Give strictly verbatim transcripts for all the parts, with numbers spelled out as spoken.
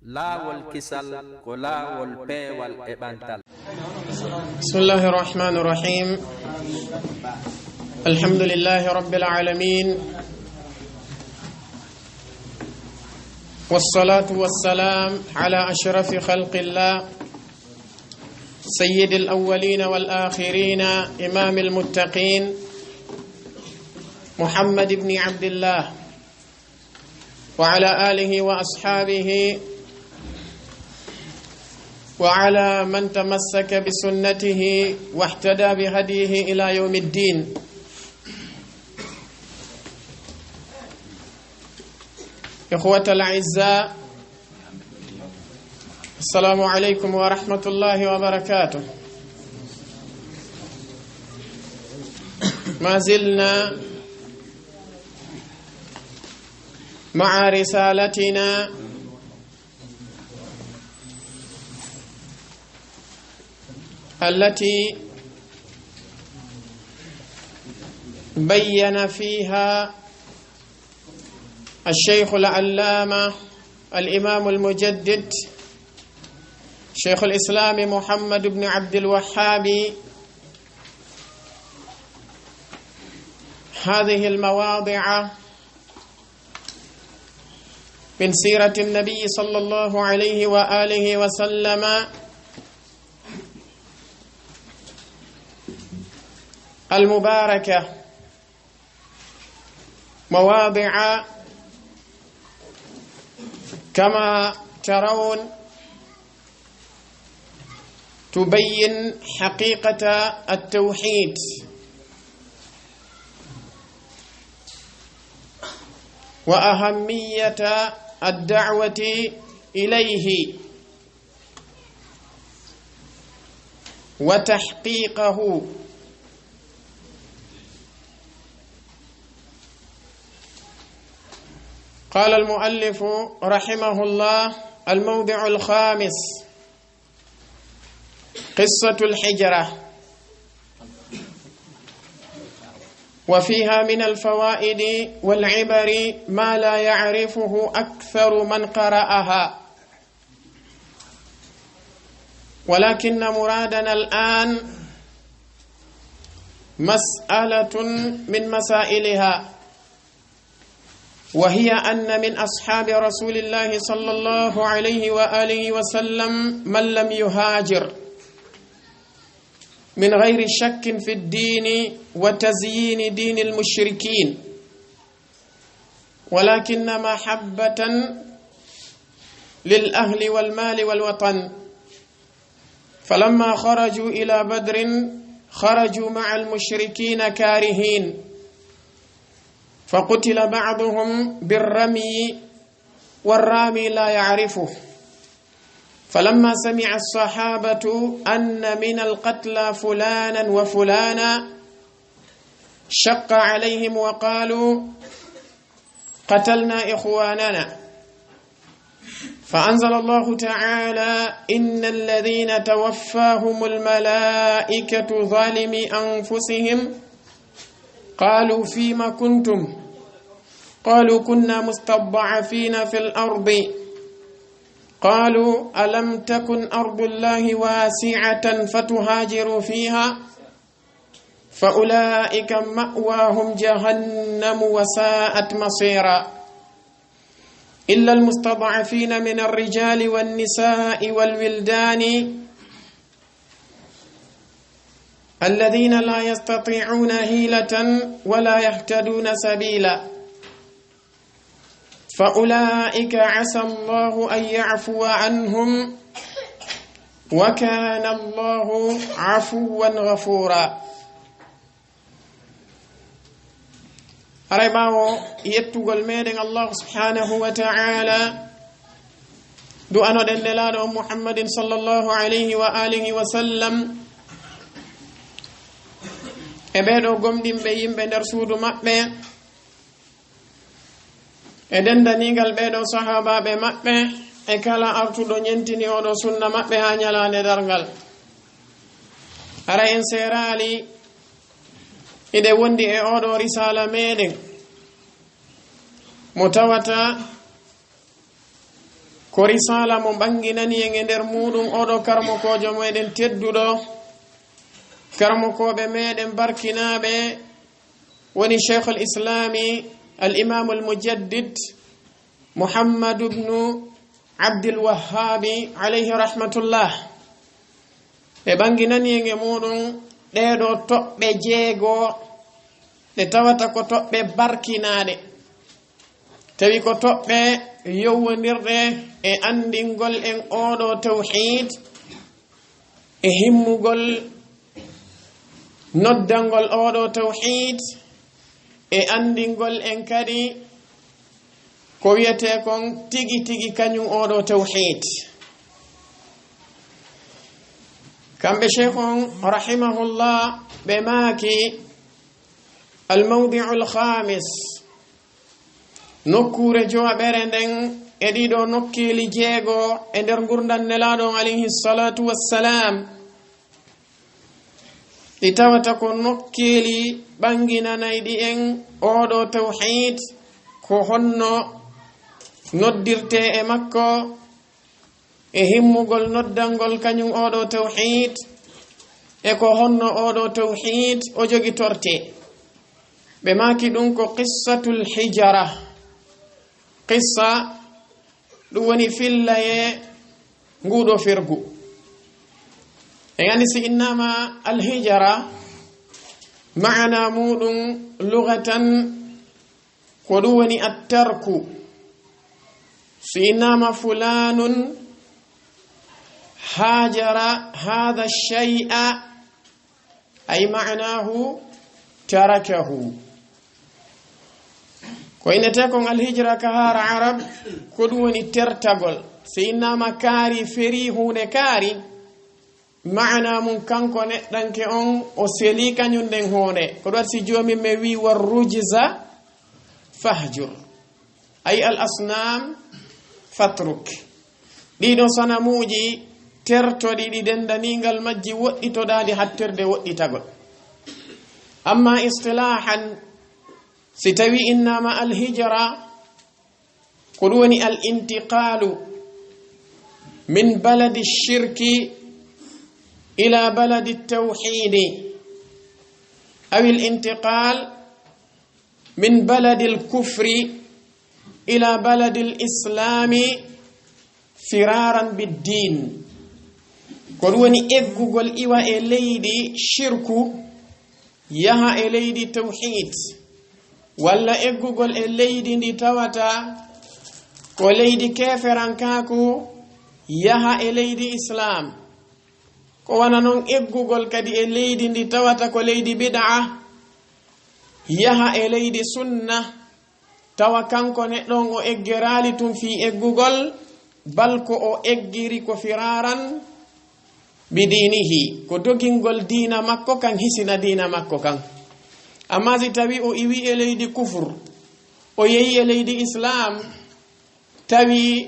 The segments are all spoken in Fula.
Laawol kisal ko laawol peewal e ɓantal. بسم الله الرحمن الرحيم. الحمد لله رب العالمين. والصلاة والسلام على أشرف خلق الله، سيد الأولين والآخرين، إمام المتقين، محمد بن عبد الله، وعلى آله وأصحابه وعلى من تمسك بسنته واهتدى بهديه إلى يوم الدين. إخوة الأعزاء، السلام عليكم ورحمة الله وبركاته. ما زلنا مع رسالتنا التي بين فيها الشيخ العلامة الإمام المجدد شيخ الإسلام محمد بن عبد الوهاب هذه المواضع من سيرة النبي صلى الله عليه وآله وسلم المباركة، مواضع كما ترون تبين حقيقة التوحيد وأهمية الدعوة إليه وتحقيقه. قال المؤلف رحمه الله: الموضع الخامس، قصة الحجرة، وفيها من الفوائد والعبر ما لا يعرفه أكثر من قرأها، ولكن مرادنا الآن مسألة من مسائلها، وهي أن من أصحاب رسول الله صلى الله عليه وآله وسلم من لم يهاجر من غير شك في الدين وتزيين دين المشركين، ولكن محبة للأهل والمال والوطن. فلما خرجوا إلى بدر خرجوا مع المشركين كارهين، فقتل بعضهم بالرمي والرامي لا يعرفه. فلما سمع الصحابة أن من القتلى فلانا وفلانا شق عليهم وقالوا: قتلنا إخواننا. فأنزل الله تعالى: إن الذين توفاهم الملائكة ظالمي أنفسهم قالوا فيم كنتم؟ قالوا كنا مستضعفين في الأرض. قالوا: ألم تكن أرض الله واسعة فتهاجروا فيها؟ فأولئك مأواهم جهنم وساءت مصيرا. إلا المستضعفين من الرجال والنساء والولدان الذين لا يستطيعون حيلة ولا يهتدون سبيلا. فأولئك عسى الله أن يعفو عنهم، وكان الله عفوا غفورا. Haray ɓaawo yettugol meɗen Allahu subhanahu wa ta'ala, du'anoɗen Nelaaɗo on Muhammadin sallallahu alayhi wa alihi wa sallam, e ɓee ɗoo gomɗinɓe yimɓe nder suudu maɓɓe, e denndaaniigal ɓee ɗoo sahaabaaɓe maɓɓe, e kala artuɗo ñentini oo ɗoo sunna maɓɓe haa ñalaande darngal. Haray en seeraali, hiɗen wondi e oo ɗoo risaala meɗen, mo tawata Ko risaala mo ɓannginani en e nder muuɗum oo ɗoo karamokoojo meɗen tedduɗo, karamokooɓe meɗen barkinaaɓe, woni Cheikhul Islami al Imamul Mujaddid Muhammadu bnu Abdil Wahhabi, alayhi rahmatullah. Ɓe ɓannginani en e muuɗum ɗee ɗoo toɓɓe jeego, ɗe tawata ko toɓɓe barkinaaɗe, tawi ko toɓɓe yowwondirɗe e anndingol en oo ɗoo tawhiid, e himmugol noddangol oo ɗoo tawhiid, e anndingol en kadi ko wiyetee kon tigi tigi kañum oo ɗoo tawhiid. Kamɓe Cheikh on, rahimahullah, ɓe maaki, Al-mawdi'ul khamis, nokkuure jowaɓere nden e ɗiɗo nokkeeli jeego e nder ngurndan Nelaaɗo on, alayhi salatu wassalam, ɗi tawata ko nokkeeli ɓannginanayɗi en oo ɗoo tawhiid, ko honno noddirtee e makko, e himmugol noddangol kañum oo ɗoo tawhiid, e ko honno oo ɗoo tawhiid o jogitortee. Ɓe maaki ɗum ko qissatul hijra. Qissa, ɗum woni fillaye nguu ɗoo fergu. En anndi si innaama alhijra, maana muuɗum lugatan ko ɗum woni attarku. Si innaama fulaanun haajara haada shay'a, ay maanaahu tarakahu. Ko innetee kon alhijra ka haara Arab, ko ɗum woni tertagol. Si innaama kaari, ferii huunde kaari, maana mun kanko neɗɗanke on, o selii kañum nden huunde. Ko ɗum waɗi si Joomi men wii, "War rujza fahjur." Ay al asnam fatruk. Ɗiɗo sanamuuji tertoɗi ɗi denndaniingal majji woɗɗitoɗaa ɗi hattirde woɗɗitagol. Amma istilahan, si tawi innaama alhijra, ko ɗum woni al intiqalu min baladi shirki ila baladi tawhidi, aw al intiqal min baladi al kufri ila baladi al islami firaran biddin. Ko ɗum woni eggugol iwa e leydi shirku, yaha e leydi tawhid, walla eggugol e leydi ndi tawata ko leydi keeferankaaku, yaha e leydi islam. Ko wano non eggugol kadi e leydi ndi tawata ko leydi bid'a, yaha e leydi sunna, tawa kanko neɗɗo on o eggeraali tun fii eggugol, bal ko o eggiri ko firaran bidiinihi, ko dogingol diina makko kan, hisina diina makko kan. Amma si tawi o iwi e leydi kufur, o yehi e leydi islam, tawi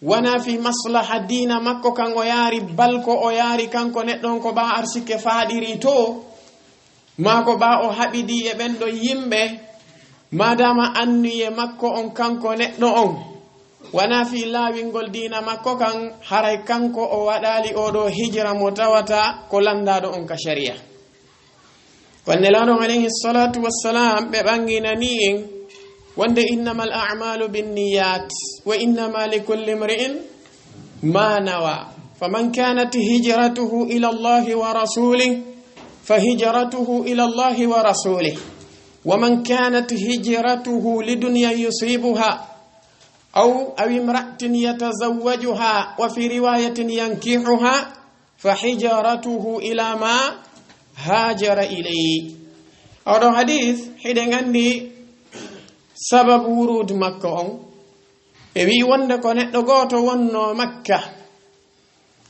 wonaa fii maslaha diina makko kan o yaari, bal ko o yaari kanko neɗɗo on ko ɓaa arsike faaɗiri to, maa ko ɓaa o haɓidi e ɓen ɗon yimɓe, maadaama anniye makko on kanko neɗɗo on wonaa fii laawingol diina makko kan, haray kanko o waɗaali oo ɗoo hijra mo tawata ko lanndaaɗo on ka shari'a. Ko Nelaaɗo on, alayhi salatu wassalam, ɓe ɓanginani en wonde, "Innamal a'malu binniyat, wa innama likulli imri'in ma nawa. Faman kanat hijratuhu ila Allahi wa rasulih, fa hijratuhu ila Allahi wa rasulih. Wa man kanat hijratuhu lidunya yusibuha, aw, aw imra'atin yatazawwajuha, wa fi riwayatin yankihuha, fa hijratuhu ila ma hajara ilayhi." Oo ɗoo hadis, hiɗen anndi sababu wuruudu makko on. Ɓe wi'i wonde ko neɗɗo gooto wonnoo Makka.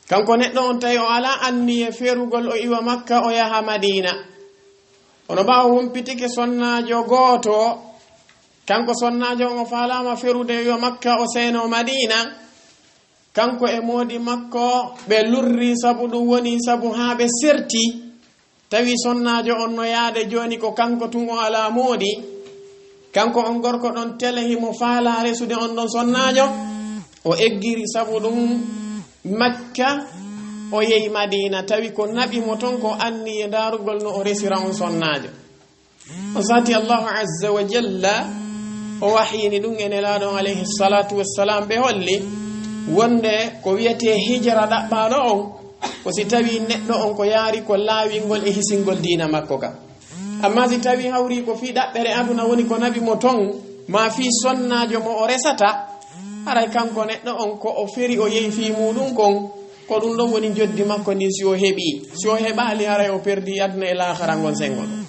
Kanko neɗɗo on tawi o alaa anniye ferugol o iwa Makka o yaha Madiina. Kono ɓaawo humpitike sonnaajo gooto, kanko sonnaajo on o faalaama ferude o iwa Makka o seenoo Madiina. Kanko e moodi makko ɓe lurri, sabu ɗum woni sabu haa ɓe serti. Tawi sonnaajo on no yaade jooni ko kanko tun o alaa moodi. Kanko on gorko ɗon tele himo faalaa resude on ɗon sonnaajo. O eggiri sabu ɗum Makka, o yehi Madiina, tawi ko naɓi mo toon ko anniye ndaarugol no o resira on sonnaajo. On saati Allahu azza wa jalla o wahyini ɗum e Nelaaɗo on alayhi salatu wassalam, ɓe holli wonde ko wiyetee hijra ɗaɓɓaaɗo on, ko si tawi neɗɗo on ko yaari ko laawingol e hisingol diina makko ka. Amma si tawi hawri ko fii ɗaɓɓere aduna woni ko naɓi mo toon, maa fii sonnaajo mo o resata, haray kanko neɗɗo on ko o feri o yehi fii muuɗum kon, ko ɗum ɗon woni njoddi makko ndin si o heɓii. Si o heɓaali, haray o perdii aduna e laakhara ngon senngo ɗum.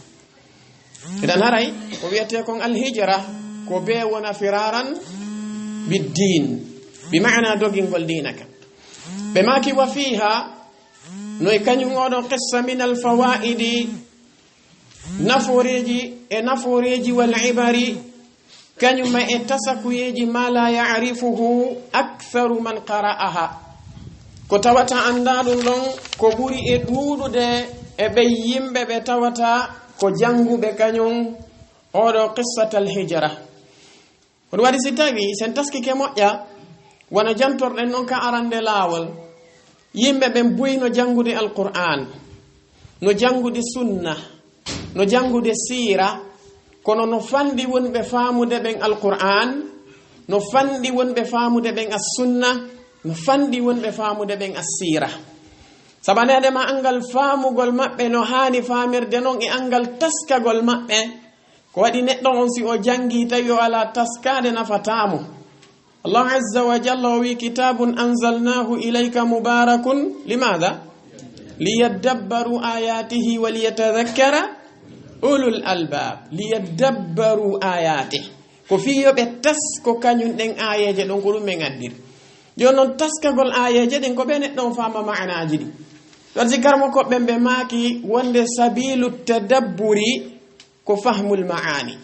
Idan haray ko wiyetee kon alhijra, ko bee wona firaran biddiin, bi maana dogingol diina kan. Ɓe maaki wa fiiha, no e kañum oɗo qissa min alfawaidi, nafooreeji e nafooreeji wal ibari, kañum e tasakuyeeji ma la ya'rifuhu aktharu man qara'aha. Ko tawata anndaa ɗum ɗon ko ɓuri e ɗuuɗude e ɓe yimɓe ɓe tawata ko jannguɓe kañum oɗo qissatal hijra. Ko ɗum waɗi si tawi sen taskike moƴƴa, wano jantorɗen non ka arande laawol, yimɓe ɓen buy no janngude Alqur'aan, no janngude sunna, no janngude siira, kono no fanɗi wonɓe faamude ɓen Alqur'aan, no fanɗi wonɓe faamude ɓen as sunna, no fanɗi wonɓe faamude ɓen as siira. Sabaneede ma anngal faamugol maɓɓe no haani faamirde non e anngal taskagol maɓɓe, ko waɗi neɗɗo on si o janngi tawi o alaa taskaade nafataa mo. Allahu azza wa jalla o wi, "Kitabun anzalnahu ilayka mubarakun, limaada? Liyaddabbaru ayatihi wa liyatadhakkara ulul albab." Liyaddabbaru ayatihi. Ko fii yo ɓe tas ko kañum ɗen aayeeje ɗon ko ɗum men addiri. Jooni non taskagol aayeeje ɗen ko ɓe neɗɗo on faama maanaaji ɗi. Ɗon si karmo ko ɓen ɓe maaki wonde sabiilu tadabburi ko fahmul ma'ani.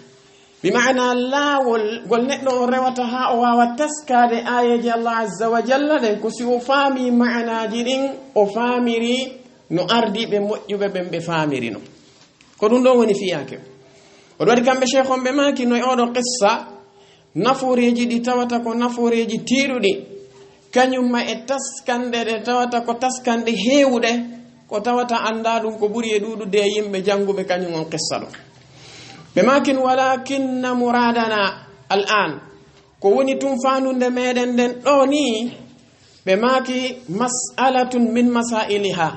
Bi ma'ana laawol ngol neɗɗo on rewata haa o waawa taskaade aayeeje Allah azza wa jalla ɗen, ko si o faami ma'anaaji ɗin, o faamiri no ardiiɓe moƴƴuɓe ɓen ɓe faamiri no. Ko ɗum ɗon woni fiyaake. O waɗi kamɓe sheikh on ɓe maaki no e oɗo qissa, nafooreeji ɗi tawata ko nafooreeji tiiɗuɗi, kañum ma e taskanɗe ɗe tawata ko taskanɗe heewuɗe, ko tawata anndaa ɗum ko ɓuri e ɗuuɗude e yimɓe jannguɓe kañum on qissa ɗo. Ɓe maakin, "Walakinna muradana al an," ko woni tun faandude meɗen nden ɗo ni, ɓe maaki, "Mas'alatun min masailiha."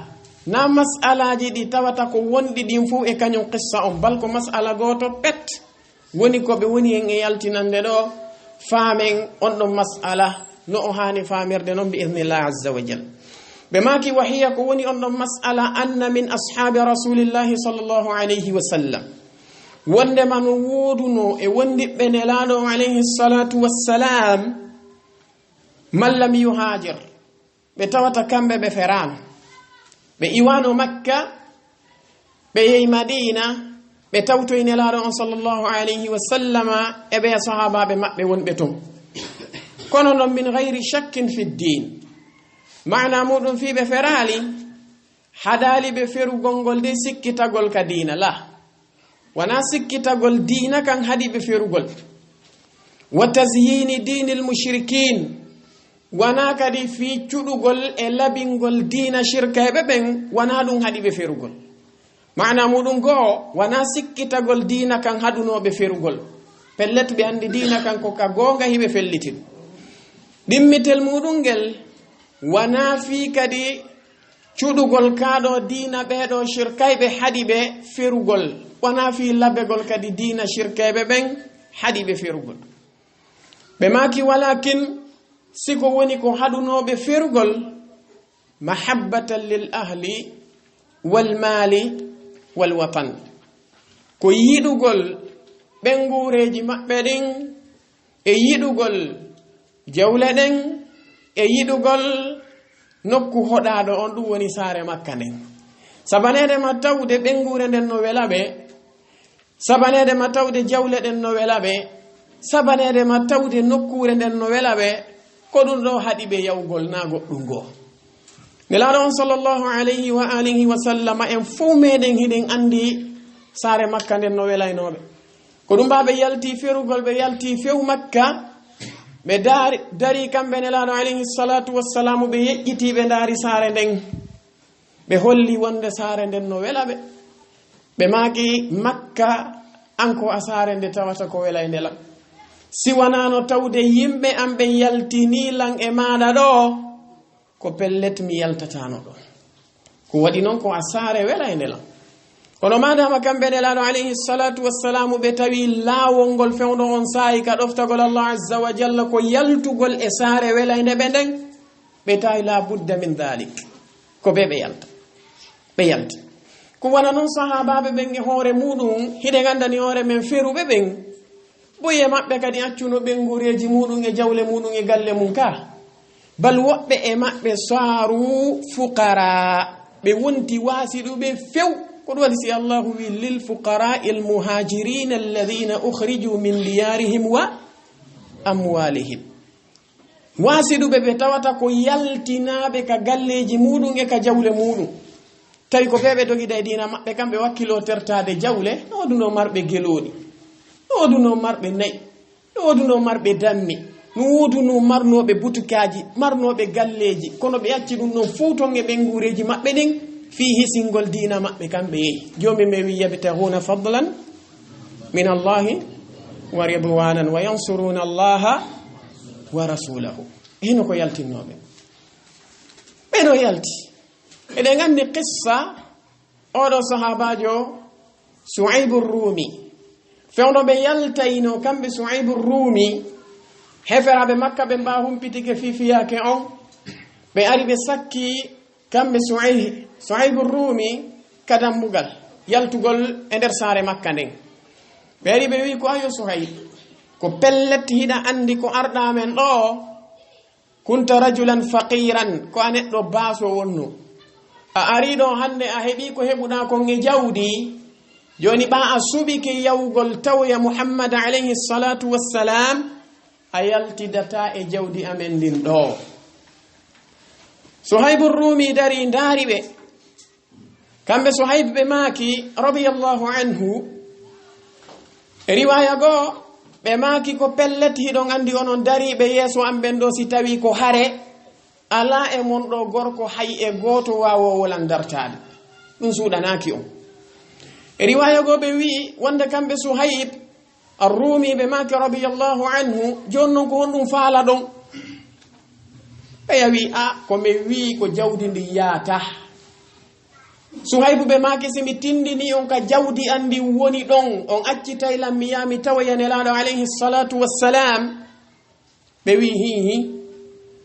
Na mas'alaaji ɗi tawata ko wonɗi ɗin fof e kañum qissa on, bal ko mas'ala gooto pet. Woni ko ɓe woni en e yaltinande ɗo, faamen on ɗon mas'ala no o haani faamirde non bi idhnillah azza wa jal. Ɓe maaki, "Wa hiya," ko woni on ɗon mas'ala, "anna min ashaabi rasulillahi sallallahu alayhi wa sallam." Wondema no wooduno e wondiɓɓe Nelaaɗo on alayhi salatu wassalam, man lam yuhaajir, ɓe tawata kamɓe ɓe feraano, ɓe iwaano Makka, ɓe yehi Madiina, ɓe tawtoyi Nelaaɗo on sallallahu alayhi wa sallama e ɓe sahaabaaɓe maɓɓe wonɓe ton. Kono non min gayri shakkin fi diin. Maana muɗum fii ɓe feraali, haɗaali ɓe ferugol ngol de sikkitagol ka diina la. Wonaa sikkitagol diina kan haɗi ɓe ferugol. Wa tazyini diinil mushrikiin. Wonaa kadi fii cuɗugol e labingol diina shirkayɓe ɓen, wonaa ɗum haɗi ɓe ferugol. Maana muɗum goo, wonaa sikkitagol diina kan haɗunoo ɓe ferugol. Pellet ɓe anndi diina kan ko ka goonga hiɓe fellitin. Ɗimmitel muɗum ngel, wonaa fii kadi cuɗugol kaa ɗoo diina ɓee ɗoo shirkayɓe haɗi ɓe ferugol. Wonaa fii labegol kadi diina shirkayɓe ɓen haɗi ɓe ferugol. Ɓe maaki, "Walakin," si ko woni ko haɗunoo ɓe ferugol, "mahabbatan lil ahli wal maali wal watan." Ko yiɗugol ɓeynguureeji maɓɓe ɗin, e yiɗugol jawle ɗen, e yiɗugol nokku hoɗaaɗo on, ɗum woni saare Makka nden. Sabaneede ma tawde ɓeynguure nden no wela ɓe, sabaneede ma tawde jawle ɗen no wela ɓe, sabaneede ma tawde nokkuure nden no wela ɓe, ko ɗum ɗo haɗi ɓe yawgol, naa goɗɗum goo. Nelaaɗo on sallallahu alayhi wa alihi wa sallama, en fow meɗen hiɗen anndi saare Makka nden no welaynoo ɓe. Ko ɗum mbaa ɓe yalti ferugol, ɓe yalti few Makka, Ɓe daari, darii kamɓe Nelaaɗo alayhi salaatu wassalamu, ɓe yeƴƴitii, ɓe ndaari saare nden. Ɓe holli wonde saare nden no wela ɓe. Ɓe maaki, "Makka, an ko a saare nde tawata ko wela e nde lan. Si wanaano tawde yimɓe an ɓen yaltinii lan e maaɗa ɗoo, ko pellet mi yaltataano ɗoo. Ko waɗi non ko a saare wela e nde lan." Kono maadaama kamɓe Nelaaɗo alayhi salaatu wassalamu ɓe tawi laawol ngol fewndo on saa'i ka ɗoftagol Allah azza wa jalla ko yaltugol e saare wela e nde ɓe nden, ɓe tawi la budda min dalik. Ko ɓe ɓe yalta. Ɓe yalti. Ko wona non sahaabaaɓe ɓen e hoore muɗum, hiɗen anndani hoore men feruɓe ɓen. Buy e maɓɓe kadi accuno ɓenngureeji muɗum e jawle muɗum e galle mum ka. Bal woɓɓe e maɓɓe saaru fuqara. Ɓe wonti waasiɗuɓe few. Ko ɗum waɗi si Allahu wi, "Lil fuqara il muhajirina alladhina ukhriju min diyarihim wa amwalihim." Waasiɗuɓe ɓe tawata ko yaltinaaɓe ka galleeji muɗum e ka jawle muɗum. Tawi ko ɓe ɓe dogida e diina maɓɓe, kamɓe wakkiloo tertaade jawle, no woodunoo marɓe gelooɗi, no woodunoo marɓe na'i, no woodunoo marɓe damme, no woodunoo marnooɓe butukaaji, marnooɓe galleeji, kono ɓe acci ɗum ɗon fuu ton e ɓenngureeji maɓɓe ɗin, fii hisingol diina maɓɓe kamɓe yehi. Joomi men wi, "Yabtaghuna fadlan min Allahi wa ridwanan wa yansuruna Allaha wa rasulahu." Hino ko yaltinnooɓe. Ɓe ɗo yalti. Eɗen anndi qissa oɗo sahaabaajo Suhaybu Ruumi. Fewndo ɓe yaltayno kamɓe Suhaybu Ruumi, heferaaɓe Makka ɓe mbaa humpitike fii fiyaake on. Ɓe ari ɓe sakki kamɓe Suhayb-, Suhaybu Ruumi ka dambugal yaltugol e nder saare Makka nden. Ɓe ari ɓe wi'i ko, "Ayo Suhayb, ko pellet hiɗa anndi ko arɗaa men ɗoo, kunta rajulan faqiran, ko a neɗɗo baaso wonno. A arii ɗoo hannde a heɓii ko heɓuɗaa kon e jawdi, jooni ɓaa a suɓike yawgol tawoya Muhammad alayhi salaatu wassalaam, a yaltidataa e jawdi amen ndin ɗoo." Suhaybu Ruumi darii ndaari ɓe. Kamɓe Suhayb ɓe maaki, radiyallahu anhu, e riwaaya goo, ɓe maaki, "Ko pellet hiɗon anndi onon dariiɓe yeeso am ɓen ɗoo, si tawii ko hare, alaa e mon ɗoo gorko hay e gooto waawoowo lan dartaade. Ɗum suuɗanaaki on." E riwaaya goo ɓe wi'i wonde kamɓe Suhayb Ar-Ruumi ɓe maaki, radiyallahu anhu, "Jooni non ko honɗum faalaɗon?" Ɓe yawi, "A, ko men wi'i ko jawdi ndi yaata." Suhaybu ɓe maaki, "Si mi tindinii on ka jawdi an ndin woni ɗon, on accitay lan mi yaha mi tawoya Nelaaɗo alayhi salaatu wassalaam?" Ɓe wi'i, "Hiihi."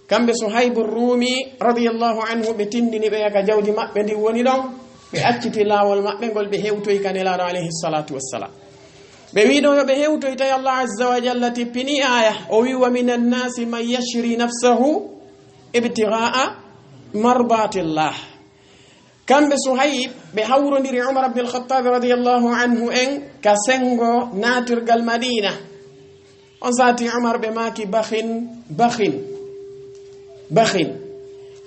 Kamɓe Suhaybu Ruumi, radiyallahu anhu, ɓe tindini ɓe ka jawdi maɓɓe ndin woni ɗon, ɓe acciti laawol maɓɓe ngol, ɓe hewtoyi ka Nelaaɗo alayhi salaatu wassalaam. Ɓe wi'i ɗon yo ɓe hewtoy, tawi Allah azza wa jalla tippini aaya, o wi'i, "Wa minan nasi man yashri nafsahu ibtigha'a mardatillah." Kamɓe Suhayb, ɓe hawrondiri Umar ibn al-Khattab radiyallahu anhu en ka sengo naatirgal Madina. On sati Umar ɓe maaki, "Bakhin, bakhin, bakhin."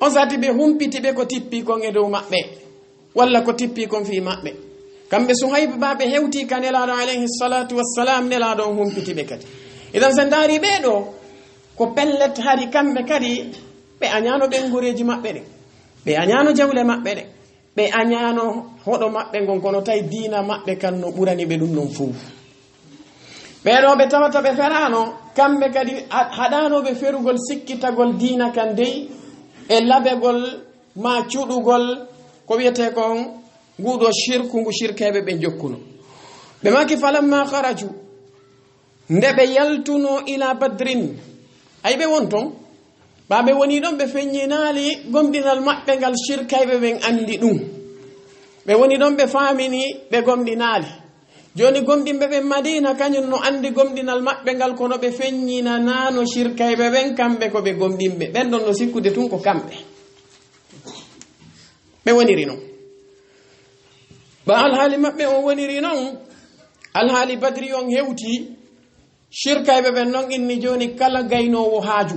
On sati ɓe humpiti ɓe ko tippi kon e dow maɓɓe, walla ko tippi kon fii maɓɓe. Kamɓe Suhayb ba ɓe hewti ka Nelaaɗo alayhi salatu wassalam, Nelaaɗo on humpiti ɓe kadi. Idan sen ndaari ɓee ɗoo, ko pellet hari kamɓe kadi ɓe añaano ɓenngureeji maɓɓe ɗin, ɓe añaano jawle maɓɓe ɗen, ɓe añaano hoɗo maɓɓe ngon, kono tawi diina maɓɓe kan no ɓurani ɓe ɗum non fow. Ɓee ɗoo ɓe tawata ɓe feraano, kamɓe kadi ha-, haɗaano ɓe ferugol sikkitagol diina kan dey e labegol maa cuɗugol ko wiyetee kon nguuɗoo shirku ngu shirkeeɓe ɓe jokkuno. Ɓe maaki, "Falamma kharaju," nde ɓe yaltunoo, "ila Badrin," ay ɓe won ton, ɓaa ɓe woni ɗon, ɓe feññinaali gomɗinal maɓɓe ngal shirkayɓe ɓen anndi ɗum. Ɓe woni ɗon, ɓe faamini, ɓe gomɗinaali. Jooni gomɗinɓe ɓen Madiina, kañum no anndi gomɗinal maɓɓe ngal, kono ɓe feññinanaano shirkayɓe ɓen, kamɓe ko ɓe gomɗinɓe. Ɓen ɗon no sikkude tun ko kamɓe. Ɓe woniri non. Ba alhaali maɓɓe on woniri non, alhaali Badri on hewti, shirkayɓe ɓen non inni jooni kala gaynoowo haaju,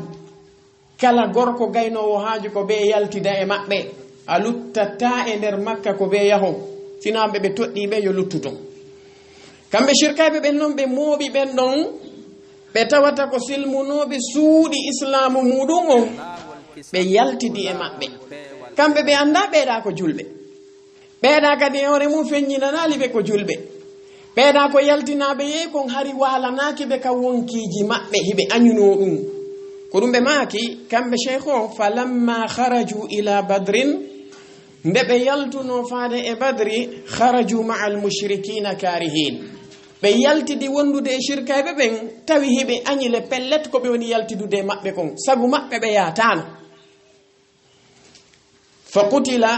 kala gorko gaynoowo haaju ko ɓe yaltida e maɓɓe, a luttataa e nder Makka ko ɓe yahon, sinaa ɓe ɓe toɗɗii ɓe yo luttu ton. Kamɓe shirkayɓe ɓen non ɓe mooɓi ɓen ɗon, ɓe tawata ko silmunooɓe suuɗi Islaamu muuɗum on, ɓe yaltidi e maɓɓe. Kamɓe ɓe anndaa ɓeeɗa ko julɓe. Ɓeeɗa kadi e hoore mum feññinanaali ɓe ko julɓe. Ɓeeɗa ko yaltinaaɓe yeey kon hari waalanaaki ɓe ka wonkiiji maɓɓe, hiɓe añunoo ɗum. Ko ɗum ɓe maaki, kamɓe Cheikh o, "Falamma kharaju ila Badrin", nde ɓe yaltunoo faade e Badri, "kharaju ma'al mushrikina karihin." Ɓe yaltidi wondude e shirkayɓe ɓen, tawi hiɓe añi le pellet ko ɓe woni yaltidude e maɓɓe kon. Sabu maɓɓe ɓe yaataano. "Fa qutila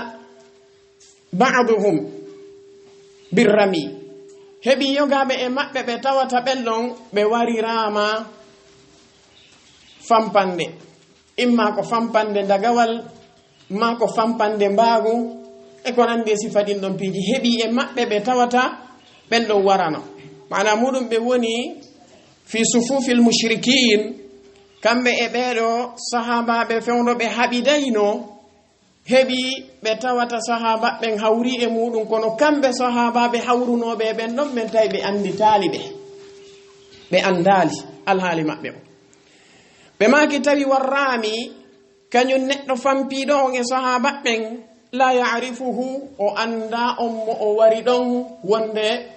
ba'duhum birrami." Heɓi yogaaɓe e maɓɓe ɓe tawata ɓen ɗon ɓe wariraama fampande. Imma ko fampande dagawal, ma ko fampande mbaagu, e ko nandi e sifa ɗin ɗon piiji. Heɓi e maɓɓe ɓe tawata ɓen ɗon warano. Maana muɗum ɓe woni fi sufufil mushrikin, kamɓe e ɓeeɗo sahaabaaɓe fewndo ɓe haɓidayno, heɓi ɓe tawata sahaaba ɓen hawri e muɗum, kono kamɓe sahaabaaɓe hawrunooɓe e ɓen ɗon ɓen tawi ɓe anditaali ɓe, ɓe andaali alhaali maɓɓe o. Ɓe maaki tawi warraami, kañum neɗɗo fampiiɗo on e sahaaba ɓen, la ya'rifuhu, o anndaa on mo o wari ɗon, wonde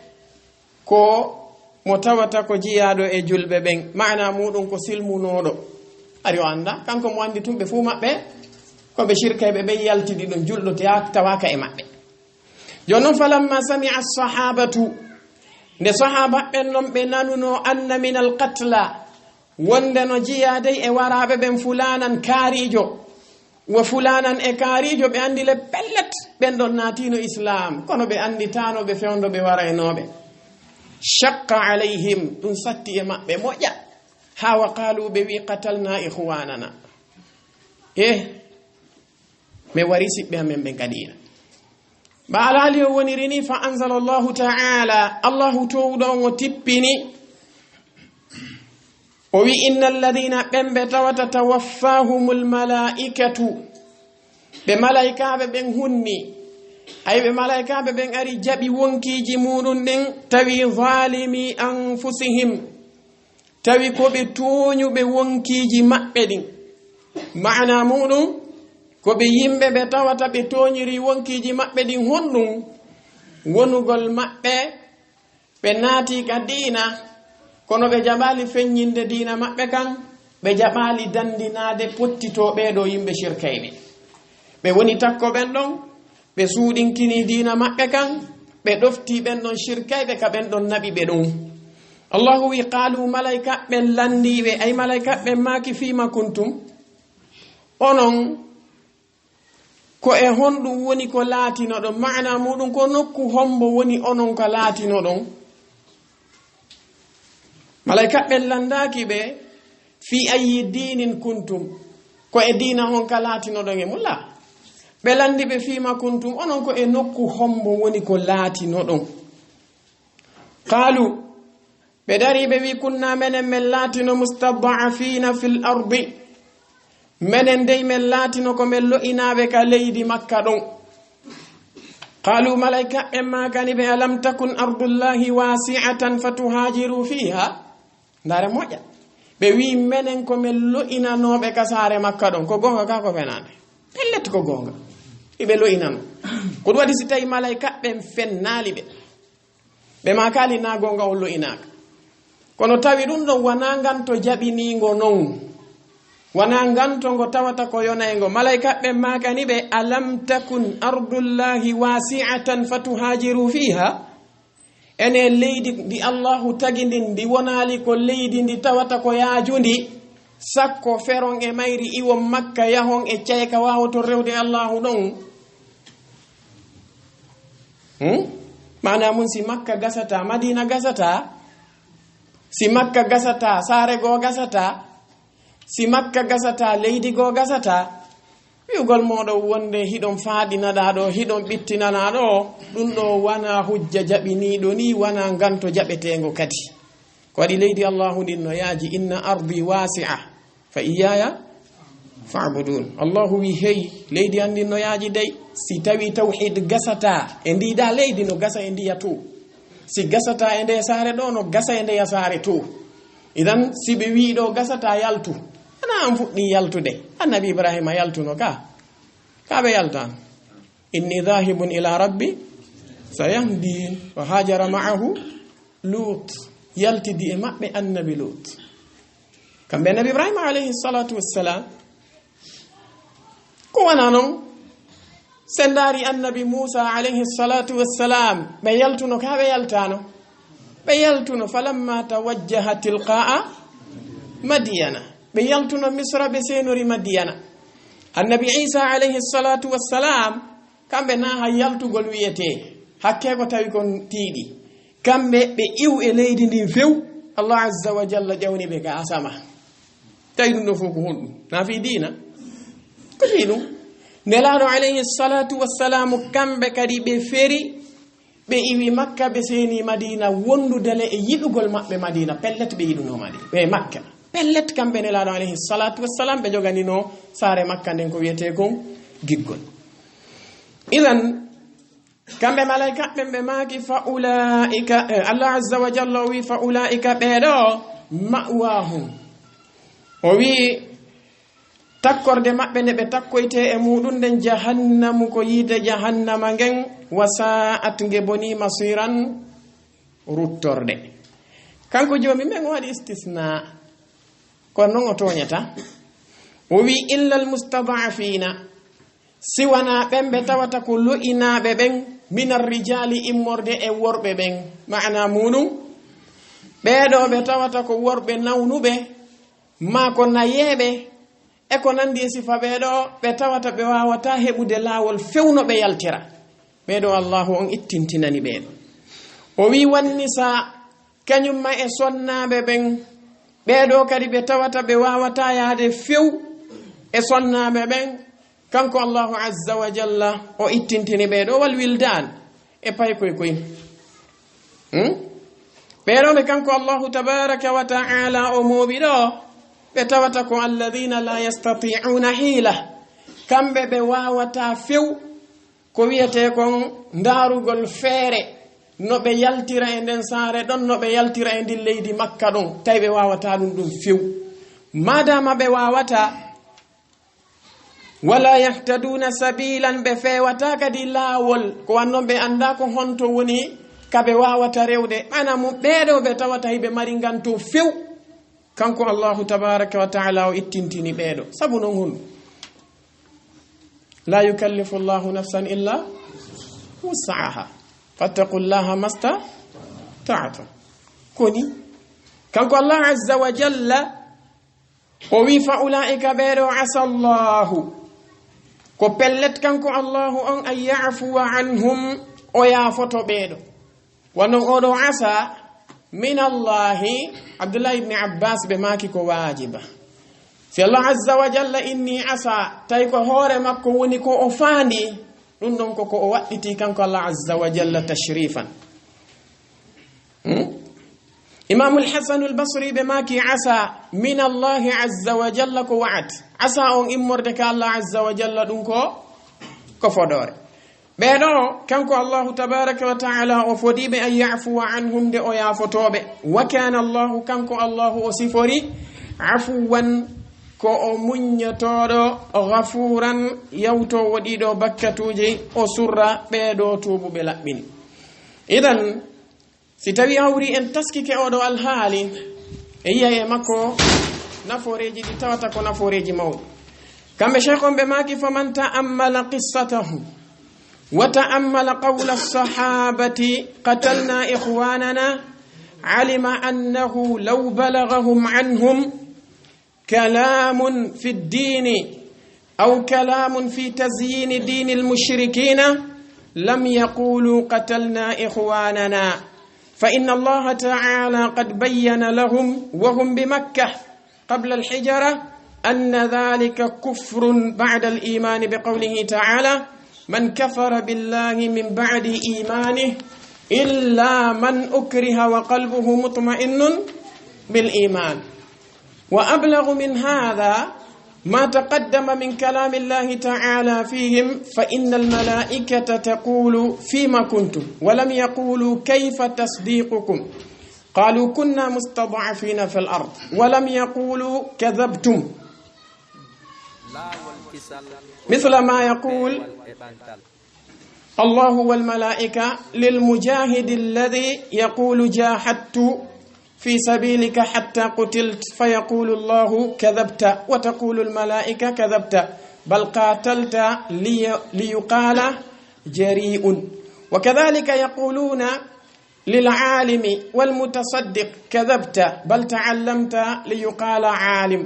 ko mo tawata ko jiyaaɗo e julɓe ɓen, maana muɗum ko silmunooɗo. Ari o anndaa, kanko mo anndi tun ɓe fuu maɓɓe, ko ɓe shirkayɓe ɓen yaltidi ɗum, julɗo te-, tawaaka e maɓɓe. Jooni non, falamma sami'a sahabatu, nde sahaaba ɓen non ɓe nanunoo, anna minal qatla, wonde no jiyaa dey e waraaɓe ɓen fulaanan kaariijo, wa fulaanan e kaariijo, ɓe anndi le pellet, ɓen ɗon naatiino Islaam, kono ɓe annditaano ɓe fewndo ɓe waraynooɓe. Shaqqa alayhim, ɗum satti e maɓɓe moƴƴa, haa wa qaalu, ɓe wi'i, "Qatalna ikhwanana." Eh, ɓe wari siɓɓe amen ɓen kadi ina. Ba alhaali o woniri ni, fa anzala Allahu ta'ala, Allahu toowuɗo on o tippini, o wi, "Inna alladhina", ɓen ɓe tawata, "tawaffahumul malaikatu", ɓe malaykaaɓe ɓen hunni, ay ɓe malaykaaɓe ɓen ari jaɓi wonkiiji muɗum ɗin, tawi, "zalimi anfusihim", tawi ko ɓe tooñuɓe wonkiiji maɓɓe ɗin. Maana muɗum, ko ɓe yimɓe ɓe tawata ɓe tooñiri wonkiiji maɓɓe ɗin. Honɗum? Wonugol maɓɓe, ɓe naati ka diina, kono ɓe jaɓaali feññinde diina maɓɓe kan, ɓe jaɓaali dandinaade pottitoo ɓee ɗoo yimɓe shirkayɓe. Ɓe woni takko ɓen ɗon, ɓe suuɗinkini diina maɓɓe kan, ɓe ɗofti ɓen ɗon shirkayɓe ka ɓen ɗon naɓi ɓe ɗum. Allahu wi, "Qaalu", malaykaaɓe ɓen lanndiiɓe, ay malaykaaɓe ɓen maaki, "Fima kuntum?" Onon, ko e honɗum woni ko laatinoɗon? Maana muɗum, ko nokku hombo woni onon ka laatinoɗon? Malaykaaɓe ɓen lanndaaki ɓe, "Fi ayyi dinin kuntum?" Ko e diina honka laatinoɗon e mum la? Ɓe lanndi ɓe, "Fima kuntum?" Onon ko e nokku hombo woni ko laatinoɗon? Qaalu, ɓe darii ɓe wi, "Kunna", menen men laatino, "mustad'afina fil ardi", menen dey men laatino ko men lo'inaaɓe ka leydi Makka ɗon. Qaalu, malaykaaɓe ɓen maakani ɓe, "Alam takun ardullahi wasi'atan fatuhajiru fiha?" Ndaare moƴƴa. Ɓe wi, "Menen ko men lo'inanooɓe ka saare Makka ɗon." Ko goonga ka ko fenaande? Pellet ko goonga. Iɓe lo'inano. Ko ɗum waɗi si tawi malaykaaɓe ɓen fennaali ɓe, ɓe maakaali na goonga on lo'inaaka. Kono tawi ɗum ɗon wanaa nganto jaɓiniingo non. Wanaa nganto ngo tawata ko yonayngo. Malaykaaɓe ɓen maakani ɓe, "Alam takun ardullahi wasi'atan fatuhajiru fiha?" Ene leydi ndi Allahu tagi ndin, ndi wonaali ko leydi ndi tawata ko yaajundi, sakko feron e mayri iwon Makka yahon e cayka waawoton rewde Allahu ɗon. Hmm? Maana mun, si Makka gasata, Madina gasata, si Makka gasata, saare goo gasata, si Makka gasata, leydi goo gasata, wi'ugol mooɗon wonde hiɗon faaɗinanaa ɗoo, hiɗon ɓittinanaa ɗoo, ɗum ɗoo wanaa hujja jaɓiniiɗo nii, wanaa nganto jaɓeteengo kadi. Ko waɗi leydi Allahu ndin no yaaji, "Inna ardi wasi'a, fa iyyaya fa'budun." Allahu wi, "Hey, leydi an ndin no yaaji dey, si tawi tawhid gasata e ndii ɗaa leydi, no gasa e ndiya too. Si gasata e ndee saare ɗoo, no gasa e ndeya saare too." Idan, si ɓe wii ɗo gasata yaltu, ana an fuɗɗi yaltude. Annabi Ibrahima yaltuno ka, ka ɓe yaltan. "Inni dhahibun ila rabbi sayahdin." Wa hajara ma'ahu Lut. Yaltidi e maɓɓe annabi Lut. Kamɓe annabi Ibrahima alayhi salatu wassalam, ko wona non, se ndaari annabi Muusa alayhi salatu wassalam, ɓe yaltuno ka ɓe yaltano. Ɓe yaltuno, "Falamma tawajjaha tilqa'a Madiyana." Ɓe yaltuno Misra, ɓe seenori Madiyana. Annabi Isa alayhi salatu wassalam, kamɓe na hay yaltugol wiyete, hakke ko tawi kon tiiɗi. Kamɓe ɓe iw e leydi ndin few, Allah azza wa jalla ƴawni ɓe ka asama. Tawi ɗum ɗo fof ko honɗum? Na fii diina? Ko fii ɗum. Nelaaɗo alayhi salatu wassalamu, kamɓe kadi ɓe feri, ɓe iwi Makka, ɓe seeni Madina, wondude le e yiɗugol maɓɓe Madina. Pellet ɓe yiɗuno Madi-, ɓe Makka. Pellet kamɓe Nelaaɗo alayhi salatu wassalam, ɓe joganino saare Makka nden ko wiyete kon giggol. Idan, kamɓe malaika ɓen ɓe maaki, "Fa ulaika," eh, Allah azza wa jalla o wi, "Fa ulaika," ɓeeɗo, "ma'wahum." O wi, takkorde maɓɓe nde ɓe takkoyte e muɗum nden, "jahannamu," ko yiide jahannama ngen, "wa sa'at," nge boni, "masiran," ruttorde. Kanko joomi men o waɗi istisna, kono non o tooñata. O wi, "Illa al-mustad'afina," si wanaa ɓen ɓe tawata ko lo'inaaɓe ɓen, "minar rijali," immorde e worɓe ɓen. Maana muɗum, ɓeeɗo ɓe tawata ko worɓe nawnuɓe, maa ko nayeeɓe, e ko nandi e sifa ɓeeɗo, ɓe tawata ɓe waawata heɓude laawol fewno ɓe yaltira. Ɓeeɗo Allahu on ittintinani ɓeeɗo. O wi, "Wan nisa," kañum ma e sonnaaɓe ɓen, ɓeeɗo kadi ɓe tawata ɓe waawata yaade few e sonnaaɓe ɓen, kanko Allahu azza wa jalla o ittintini ɓeeɗo, "wal wildan," e paykoy koy. Hmm? Ɓeeɗo ɓe kanko Allahu tabaraka wa ta'ala o mooɓi ɗo, ɓe tawata ko alladhina la yastati'una hila, kamɓe ɓe waawata few ko wiyete kon ndaarugol feere no ɓe yaltira e nden saare ɗon, no ɓe yaltira e ndin leydi Makka ɗon, tawi ɓe waawata ɗum ɗum few. Maadama ɓe waawata, "wala yahtaduna sabilan," ɓe feewata kadi laawol, ko wannon ɓe annda ko honto woni ka ɓe waawata rewde. Ɓana mu ɓeeɗo ɓe tawata hiɓe mari nganto few. Kanko Allahu tabaraka wa ta'ala o ittintini ɓeeɗo. Sabu non honɗum? "La yukallifu Allahu nafsan illa wus'aha. Fattaqullaha mastata'tum." Koni, kanko Allah azza wa jalla, o wi, "Fa ulaika," ɓeeɗo, "asa Allahu," ko pellet kanko Allahu on, "an ya'fuwa anhum," o yaafoto ɓeeɗo. Wano oɗo asa min Allahi, Abdullah ibn Abbas ɓe maaki ko waajiba. Si Allah azza wa jalla inni asa, tawi ko hoore makko woni ko o faandi, ɗum ɗon ko ko o waɗɗiti kanko Allah azza wa jalla tashrifan. Hmm? Imamul Hasanul Basri ɓe maaki asa min Allahi azza wa jalla ko wa'ad. Asa on immorde ka Allah azza wa jalla ɗum ko, ko fodoore. Ɓeeɗo, kanko Allahu tabaraka wa ta'ala o fodiiɓe an ya'fuwa anhum nde o yaafotooɓe. Wa kana Allahu, kanko Allahu o sifori afuwan ko o muññotooɗo, ghafuran yawtoowo ɗiɗo bakkatuuji, o surra ɓeeɗo tuubuɓe laɓɓini. Idan, si tawi hawri en taskike oɗo alhaali, e yiya e makko nafooreeji ɗi tawata ko nafooreeji mawɗi. Kamɓe sheikh on ɓe maaki, "Faman ta'ammala qissatahu wa ta'ammala qawla as-sahabati qatalna ikhwanana, alima annahu law balaghahum anhum kalamun fi ad-dini aw kalamun fi tazyini dini al-mushrikina, lam yaqulu qatalna ikhwanana. Fa inna Allaha ta'ala qad bayyana lahum wa hum bi Makkah qabla al-hijra anna dhalika kufrun ba'da al-iman bi qawlihi ta'ala, man kafara billahi min ba'di imanihi illa man ukriha wa qalbuhu mutma'innun bil iman." Wa ablaghu min hadha ma taqaddama min kalami Allahi ta'ala fihim, fa innal malaikata taqulu fima kuntum, wa lam yaqulu kayfa tasdiqukum. قالوا كنا مستضعفين في الأرض ولم يقولوا كذبتم. مثل ما يقول الله والملائكة للمجاهد الذي يقول جاهدت في سبيلك حتى قتلت، فيقول الله كذبت، وتقول الملائكة كذبت، بل قاتلت لي-، ليقال جريء. وكذلك يقولون للعالم والمتصدق كذبت، بل تعلمت ليقال عالم،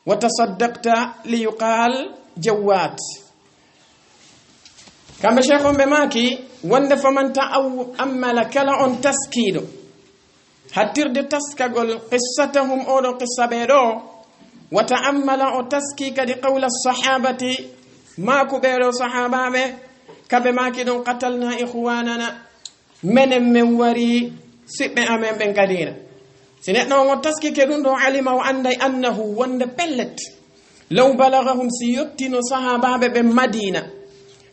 وتصدقت ليقال جواد. Kamɓe Cheikh on ɓe maaki wonde faman ta'ammala, kala on taskiiɗo, hattirde taskagol qissatahum, oɗo qissa ɓee ɗo, wa ta'ammala, o taski kadi qawla sahabati, maaku ɓee ɗo sahabaɓe, kaɓe maaki ɗon qatalna ikhwanana, menen men wari siɓɓe amen ɓen ka diina. Si neɗɗo on o taskike ɗum ɗo, alima, o annday, annahu, wonde pellet, law balagahum, si yottino sahaabaaɓe ɓen Madiina,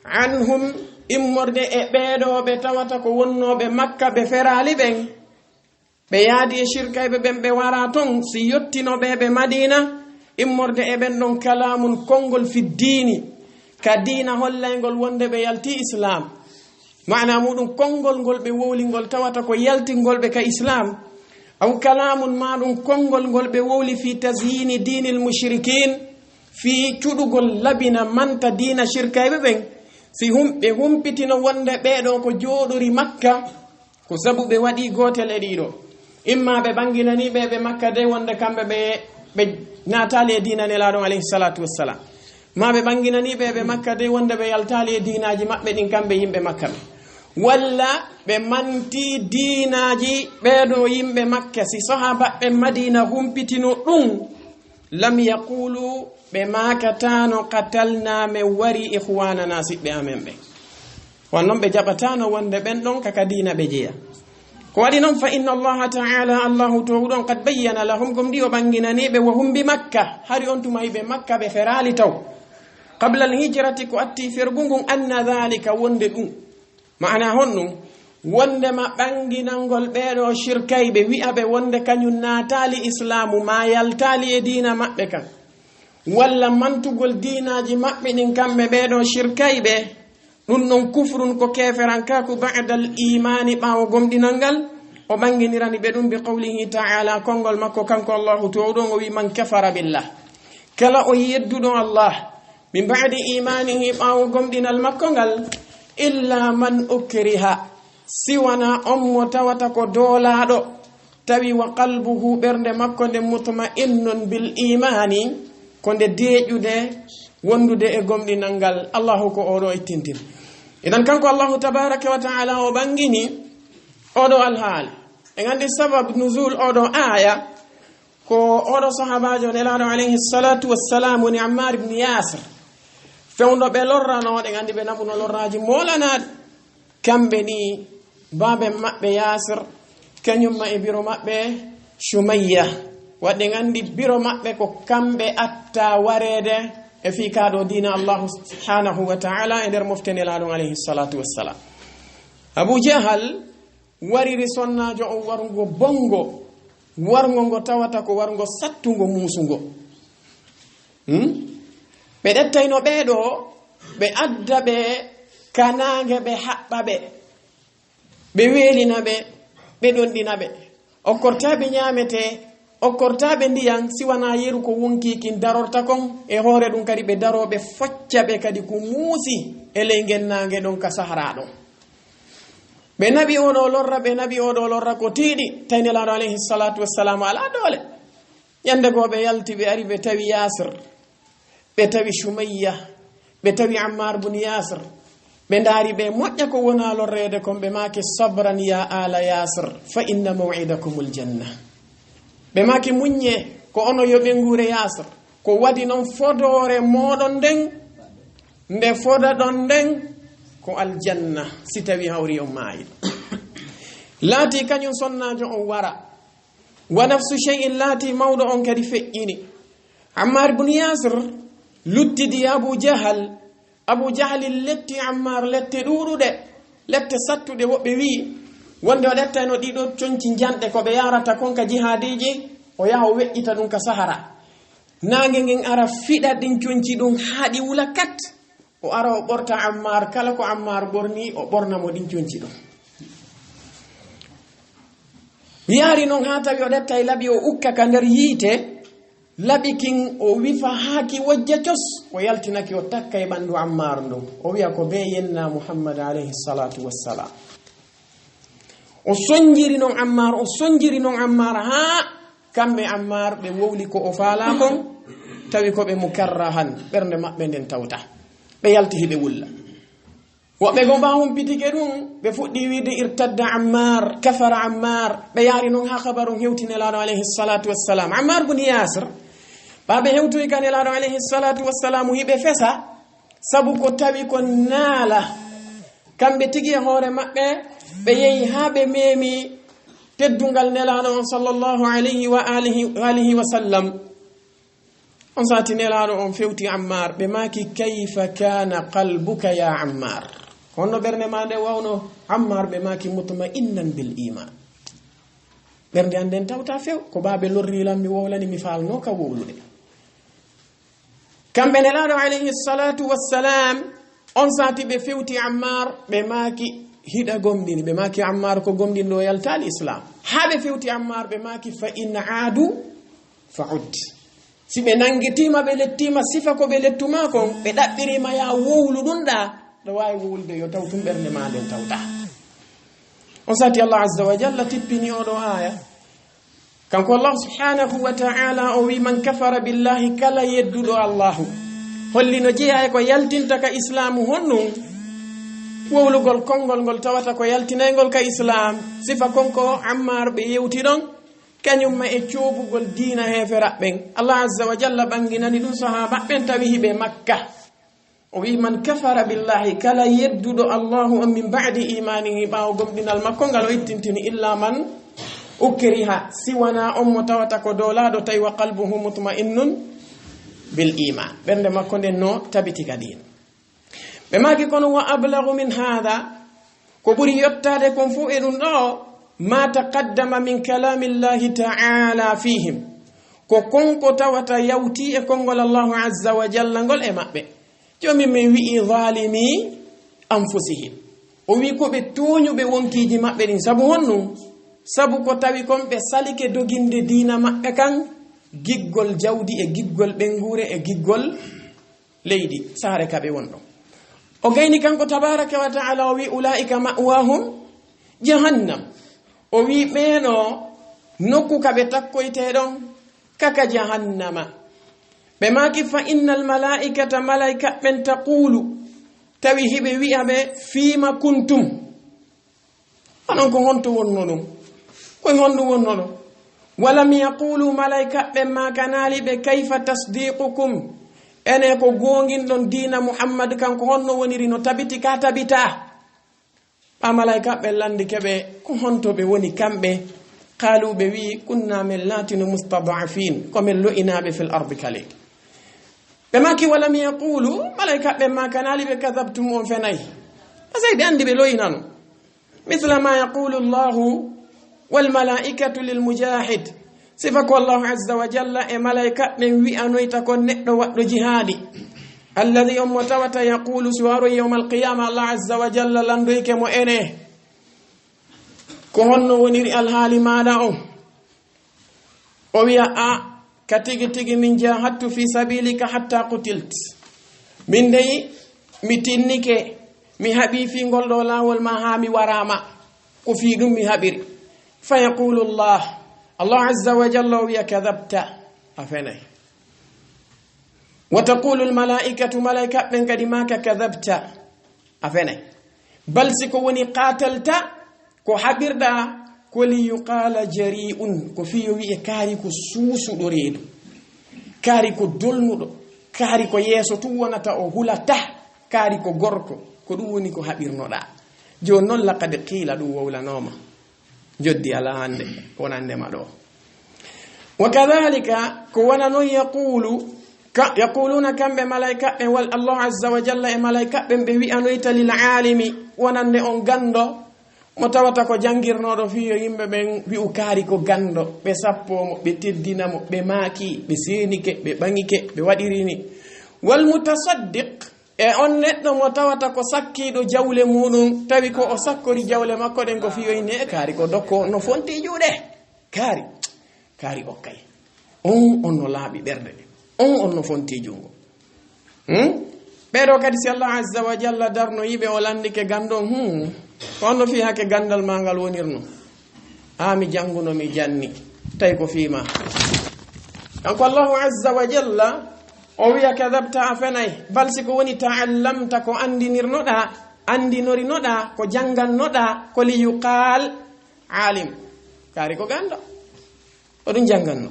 anhum, immorde e ɓee ɗo ɓe tawata ko wonnooɓe Makka, ɓe feraali ɓen, ɓe yaadi e shirkayɓe ɓen, ɓe wara ton, si yottino ɓe ɓe Madiina, immorde e ɓen ɗon, kalaamun, konngol, fi diini, ka diina hollayngol wonde ɓe yalti Islaam. Maana muɗum, konngol ngol ɓe wowli ngol tawata ko yaltingol ɓe ka Islaam, aw kalaamun, maa ɗum konngol ngol ɓe wowli fi tazyini diinil mushrikiin, fii cuɗugol labina manta diina shirkayɓe ɓen, si hum-, ɓe humpitino wonde ɓee ɗo ko jooɗori Makka, ko sabu ɓe waɗi gootel e ɗiɗo. Imma ɓe ɓanginanii ɓe ɓe Makka de wonde kamɓe ɓe, ɓe naataali e diina Nelaaɗo on alayhi salaatu wassalaam. Maa ɓe ɓanginanii ɓe ɓe Makka de wonde ɓe yaltaali e diinaaji maɓɓe ɗin kamɓe yimɓe Makka ɓe. Walla ɓe manti diinaaji ɓee ɗo yimɓe Makka. Si sahaaba ɓe Madiina humpitino ɗum, lam yaqulu, ɓe maakataano, qatalna, men wari ikhwanana, siɓɓe amen ɓen. Wan non ɓe jaɓataano wonde ɓen ɗon ka ka diina ɓe jeya. Ko waɗi non, fa inna Allaha ta'ala, Allahu toowuɗo on, qad bayyana lahum, gomɗii o ɓanginanii ɓe, wa hum bi Makka, hari on tuma hiɓe Makka ɓe feraali taw. Qabla al-hijrati, ko atti fergu ngun, anna dhalika, wonde ɗum. Maana honɗum? Wondema ɓanginangol ɓee ɗo shirkayɓe, wi'a ɓe wonde kañum naataali Islaamu, maa yaltaali e diina maɓɓe kan, walla mantugol diinaaji maɓɓe ɗin kamɓe ɓee ɗo shirkayɓe, ɗum ɗon kufrun, ko keeferankaaku, ba'dal iimaani, ɓaawo gomɗinal ngal. O ɓanginirani ɓe ɗum bi qawlihi ta'ala, konngol makko kanko Allahu toowuɗo on, o wi, man kafara billah, kala o yedduɗo Allah, min ba'di iimaanihi, ɓaawo gomɗinal makko ngal, illa man ukriha, si wanaa on mo tawata ko doolaaɗo, tawi wa qalbuhu, ɓernde makko nden, mutma'innun bil iimaani, ko nde deeƴude wondude e gomɗinal ngal. Allahu ko oɗo ittintir. Idan kanko Allahu tabaraka wa ta'ala o ɓangini oɗo alhaali. En anndi sabab nuzul oɗo aaya, ko oɗo sahaabaajo Nelaaɗo alayhi salatu wassalamu ni Ammar ibn Yasir. Fewndo ɓe lorrano, ɗen anndi ɓe naɓuno lorraaji moolanaaɗi. Kamɓe ni, baaben maɓɓe Yasir, kañum ma e biro maɓɓe Sumayya. Waɗde en anndi biro maɓɓe ko kamɓe atta wareede e fii kaa ɗo diina Allahu subhanahu wa ta'ala e nder mofte Nelaaɗo alayhi salatu wassalam. Abu Jahal wariri sonnaajo on warngo bonngo, warngo ngo tawata ko warngo sattungo, muusungo. Hmm? Ɓe ɗettayno ɓee ɗo, ɓe adda ɓe ka naange, ɓe haɓɓa ɓe, ɓe weelina ɓe, ɓe ɗonɗina ɓe. Okkortaa ɓe ñaametee, okkortaa ɓe ndiyan, si wanaa yeru ko wonkii kin darorta kon. E hoore ɗum kadi, ɓe daroo ɓe focca ɓe kadi ko muusi e ley ngen naange ɗon ka Sahara ɗon. Ɓe naɓi oɗo lorra, ɓe naɓi oɗo lorra ko tiiɗi, tawi Nelaaɗo alayhi salatu wassalamu alaa doole. Ñande goo ɓe yalti, ɓe ari, ɓe tawi Yasir, ɓe tawi Sumayya, ɓe tawi Ammar bun Yasir. Ɓe ndaari ɓe moƴƴa ko wonaa lorreede kon, ɓe maaki, sabran ya ala Yasir, fa inna maw'idakumul janna. Ɓe maaki, muññee, ko onon yo ɓe nguure Yasir. Ko waɗi non fodoore mooɗon nden, nde fodaɗon nden, ko aljanna, si tawi hawri on maayi. Laati kañum sonnaajo on wara. Wa nafsu shay'in, laati mawɗo on kadi feƴƴini. Ammar ibn Yasir luttidi Abu Jahal. Abu Jahlin letti Ammar lette ɗuuɗuɗe, lette sattuɗe. Woɓɓe wi'i, Wonde o ƴettayno ɗiɗo conci njanɗe ko ɓe yarata kon ka jihaadiiji, o yaha o weƴƴita ɗum ka Sahara. Naange ngen ara fiɗa ɗin conci ɗum haa ɗi wula kat. O ara o ɓorta Ammar, kala ko Ammar ɓorni, o ɓorna mo ɗin conci ɗum. Yaari non haa tawi o ƴettay laɓi o ukka ka nder yiite, laɓi kin o wifa haa ki wojja cos, o yaltina ki o takka e ɓandu Ammar ndun. O wi'a ko bee yenna Muhammad alayhi salatu wassalam. O sonjiri non Ammar, o sonjiri non Ammar haa kamɓe Ammar ɓe wowli ko o faalaa kon, tawi ko ɓe mukarrahan, ɓernde maɓɓe nden tawta. Ɓe yalti hiɓe wulla. Woɓɓe goo ɓaa humpitike ɗum, ɓe fuɗɗi wiide irtadda Ammar, kafara Ammar, ɓe yaari non haa habaru hewti Nelaaɗo alayhi salatu wassalam. Ammar bun Yasir, ɓaa ɓe hewtoyi ka Nelaaɗo alayhi salatu wassalam, hiɓe fesa, sabu ko tawi ko naala. Kamɓe tigi e hoore maɓɓe, ɓe yehi haa ɓe meemi teddungal Nelaaɗo on sallallahu alayhi wa alihi, alihi wa sallam. On sati Nelaaɗo on fewti Ammar, ɓe maaki, "Kayfa kana qalbuka ya Ammar?" Honno ɓernde ma nde wawno Ammar? Ɓe maaki, "Mutma'innan bil iman." Ɓernde an nden tawta few, ko baa ɓe lorri lan mi wowlani mi faalno ka wowlude. Kamɓe Nelaaɗo alayhi salatu wassalam, on sati ɓe fewti Ammar, ɓe maaki, "Hiɗa gomɗini?" Ɓe maaki, "Ammar ko gomɗinɗo, o yaltaali Islam." Haa ɓe fewti Ammar, ɓe maaki, "Fa in aadu fa ud." Si ɓe nangitiima, ɓe lettiima sifa ko ɓe lettuma kon, ɓe ɗaɓɓiriima ya wowlu ɗum ɗa, ɗo waawi wowlude yo taw tun ɓernde ma nden tawta. On sati Allah azza wa jalla tippini oɗo aya. Kanko Allah subhanahu wa ta'ala o wi, "Man kafara billahi," kala yedduɗo Allahu. Holli no jeeya e ko yaltinta ka Islaamu honnun? Wowlugol konngol ngol tawata ko yaltinaygol ka Islaam. Sifa kon ko Ammar ɓe yewti ɗon, kañum ma e coobugol diina heeferaɓɓen. Allah azza wa jalla ɓanginani ɗum sahaaba ɓen tawi hiɓe Makka. O wi, "Man kafara billahi," kala yedduɗo Allahu on, "min ba'di imanihi," ɓaawo gomɗinal makko ngal o ittintini, "illa man ukriha," si wona on mo tawata ko doolaaɗo tawi wa qalbuhu mutma'innun bil iman, ɓernde makko nden no tabiti ka diina. Ɓe maaki, "Kono wa ablagu min hada," ko ɓuri yottaade kon fof e ɗum ɗo, "ma taqaddama min kalamillahi ta'ala fihim," ko kon ko tawata yawti e konngol Allahu azza wa jalla ngol e maɓɓe. Joomi men wi'i, "Zalimi anfusihim." O wi'i ko ɓe tooñuɓe wonkiiji maɓɓe ɗin. Sabu honɗum? Sabu ko tawi kon ɓe salike doginde diina maɓɓe kan, giggol jawdi e giggol ɓeynguure e giggol leydi, saare ka ɓe wonɗon. O gayni kanko tabaraka wa ta'ala, o wi'i, "Ula'ika ma'wahum jahannam." O wi'i, "Ɓeeno nokku ka ɓe takkoytee ɗon, kaka jahannama." Ɓe maaki, "Fa innal mala'ikata," malaika ɓen, "taqulu," tawi hiɓe wi'a ɓe, "Fima kuntum?" Onon ko honto wonno ɗum? Koye honɗum wonno ɗum? "Walam yaqulu," malaika ɓen maakanaali ɓe, "Kayfa tasdiqukum?" Ene ko goonginɗon diina Muhammad kan, ko honno woniri no tabiti ka tabita? Ɓa malaika ɓen landike ɓe, ko honto ɓe woni kamɓe? Qalu, ɓe wi'i, "Kunna," men laatino, "mustad'afin," ko men lo'inaaɓe, "fil ardi," ka leydi. Ɓe maaki, "Walam yaqulu," malaika ɓen maakanaali ɓe, "Kadhabtum," on fenay. Parce que ɓe andi ɓe lo'inano. "Mithla ma yaqulu Allahu wal malaikatu lil mujahid." Sifa ko Allahu azza wa jalla e malaika ɓen wi'anoyta kon neɗɗo waɗɗo jihaadi. "Alladhi," on mo tawata, "yaqulu," si waroy yawmal qiyama, Allah azza wa jalla landoyke mo, "Ene, ko honno woniri alhaali maaɗa on?" O wi'a, "A, ka tigi tigi min jahadtu fi sabilika hatta qutiltu." Min dey, mi tinnike, mi haɓi fii ngol ɗo laawol ma haa mi waraama. Ko fii ɗum mi haɓiri. Fa yaqulu Allah, Allah azza wa jalla o wi'a, "Kadhabta," a fenay. "Wa taqulu al malaikatu," malaika ɓen kadi maaka, "Kadhabta," a fenay. Bal si ko woni qatalta, ko haɓirɗa, ko li yuqala jari'un, ko fii yo wi'e kaari ko suusuɗo reedu, kaari ko dolnuɗo, kaari ko yeeso tun wonata o hulata, kaari ko gorko, ko ɗum woni ko haɓirnoɗa. Jooni non, laqad qiila, ɗum wowlanooma. Joddi alaa hannde wonande ma ɗo. Wa kadhalika, ko wona non, yaqulu, ka, yaquluna, kamɓe malaika ɓen, wal Allah azza wa jalla e malaika ɓen, ɓe wi'anoyta lil alimi, wonande on ganndo, Mo tawata ko janngirnooɗo fii yo yimɓe ɓen wi'u kaari ko ganndo, ɓe sappoo mo, ɓe teddina mo, ɓe maaki, ɓe seenike, ɓe ɓaŋike, ɓe waɗiri ni. Wal mutasaddiq, e on neɗɗo mo tawata ko sakkiiɗo jawle muuɗum, tawi ko o sakkori jawle makko ɗen ko fii yo inne e kaari ko dokko no fonti juuɗe. Kaari, kaari okkay. On, on no laaɓi ɓernde. On, on no fonti junngo. Hmm? Ɓee ɗoo kadi, si Allah Azza wa Jalla darno yiɓe, o lanndike ganndo, hmm, ko on no fii hake ganndal maa ngal wonirno? Haa mi jannguno, mi janni. Tawi ko fii maa. Kanko Allahu Azza wa Jalla, o wi'a, "Kadabta, a fenay." Bal si ko woni ta'allamta, ko anndinirnoɗaa, anndinoriɗaa, ko jannganoɗaa, ko li yuqal alim. Kaari ko ganndo. O ɗum jannganno.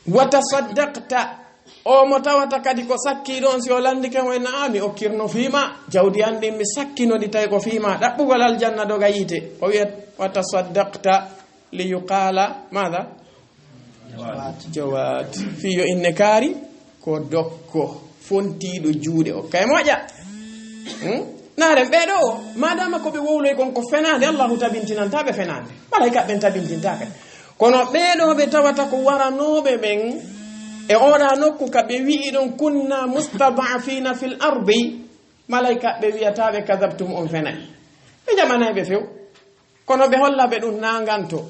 Wa tasaddaqta, o mo tawata kadi ko sakkiiɗo on, si o lanndike mo, "Na'am, mi okkirno fii maa, jawdi an ndin mi sakkino ndi, tawi ko fii maa, ɗaɓɓugol aljanna doga yiite." O wi'at, "Wa tasaddaqta li yuqala maada? Jawad." Fii yo inne kaari ko dokko fontiiɗo juuɗe o. Kay moƴƴa. Hmm? Naaren ɓee ɗoo, maadaama ko ɓe wowloy kon ko fenaande, Allahu tabintinanta ɓe fenaande. Malaykaaɓe ɓen tabintintaa kay. Kono ɓee ɗoo ɓe tawata ko waranooɓe ɓen e oɗa nokku ka ɓe wi'i ɗon, "Kunna mustad'afina fil ardi." Malaykaaɓe ɓe wi'ataa ɓe, "Kadabtum, on fenay." Ɓe jaɓanay ɓe few. Kono ɓe holla ɓe ɗum naanganto.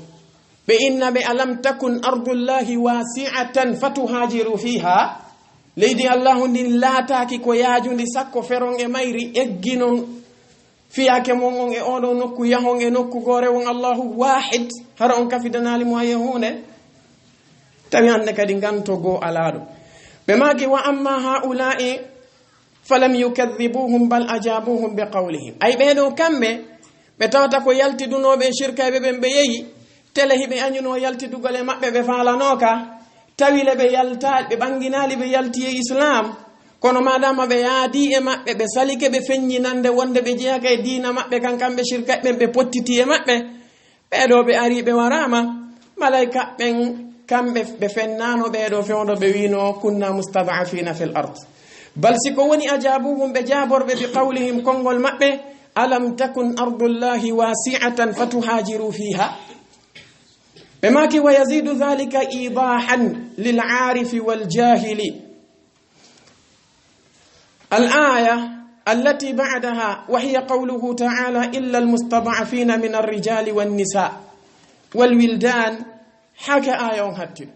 Ɓe inna ɓe, "Alam takun ardullahi wasi'atan fatuhajiru fiha?" Leydi Allahu ndin laataaki ko yaajundi, sakko feron e mayri, egginon fiyaake mon on e oɗo nokku, yahon e nokku goore won Allahu wahid, hara on kafidanaali mo e huunde. Tawi hannde kadi nganto goo alaa ɗo. Ɓe maaki, "Wa amma haula'i falam yukadhibuhum bal ajabuhum bi qawlihim." Ay ɓee ɗoo kamɓe, ɓe tawata ko yaltidunooɓe e shirkayɓe ɓen, ɓe yehi, tele hiɓe añunoo yaltidugol e maɓɓe, ɓe faalanooka, tawi le ɓe yalta-, ɓe ɓanginaali, ɓe yalti e Islaam. Kono maadaama ɓe yaadii e maɓɓe, ɓe salike, ɓe feññinande wonde ɓe jeyaka e diina maɓɓe kan, kamɓe shirkayɓe ɓen, ɓe pottiti e maɓɓe. Ɓee ɗoo ɓe arii, ɓe waraama, malaykaaɓe ɓen kamɓe ɓe fennaano ɓee ɗoo fewndo, ɓe wiino, "Kunna mustad'afina fil ard." Bal si ko woni, ajabuhum, ɓe jaaborɓe, bi qawlihim, konngol maɓɓe, "Alam takun ardullahi wasi'atan fatuhajiru fiha?" Ɓe maaki, "Wa yazidu dhalika idahan lil arifi wal jahili." Al-aya allati ba'daha, wa hiya qawluhu ta'ala, "Illa al-mustad'afina min ar-rijali wan-nisa wal-wildan." Haka aya on hatti.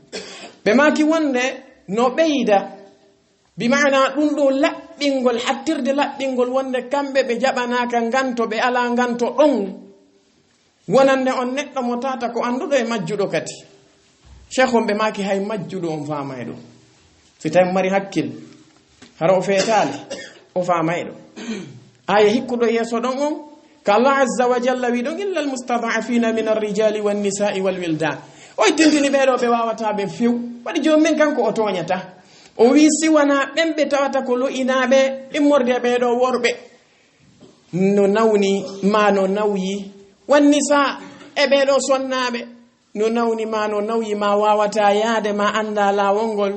Ɓe maaki wonde no ɓeyda, bi ma'ana ɗum ɗo laɓɓingol, hattirde laɓɓingol wonde kamɓe ɓe jaɓanaaka nganto, ɓe alaa nganto ɗon. Wonande on neɗɗo mo tata ko annduɗo e majjuɗo kadi. Cheikh on ɓe maaki hay majjuɗo on faamay ɗum. Si tawi mari hakkil, hara o feetaali, o faamay ɗum. Aya hikkuɗo yeeso ɗon on, ka Allah Azza wa Jalla wi ɗon, "Illa al-mustad'afina min ar-rijali wan-nisa'i wal-wildan." O ittintini ɓee ɗoo ɓe waawata ɓe few. Waɗi joom men kanko o tooñata. O wi si wanaa ɓen ɓe tawata ko lo'inaaɓe immorde e ɓee ɗoo worɓe. No nawni, ma no nawyi. Wan-nisa, e ɓee ɗoo sonnaaɓe. No nawni ma no nawyi, ma waawata yaade, ma annda laawol ngol,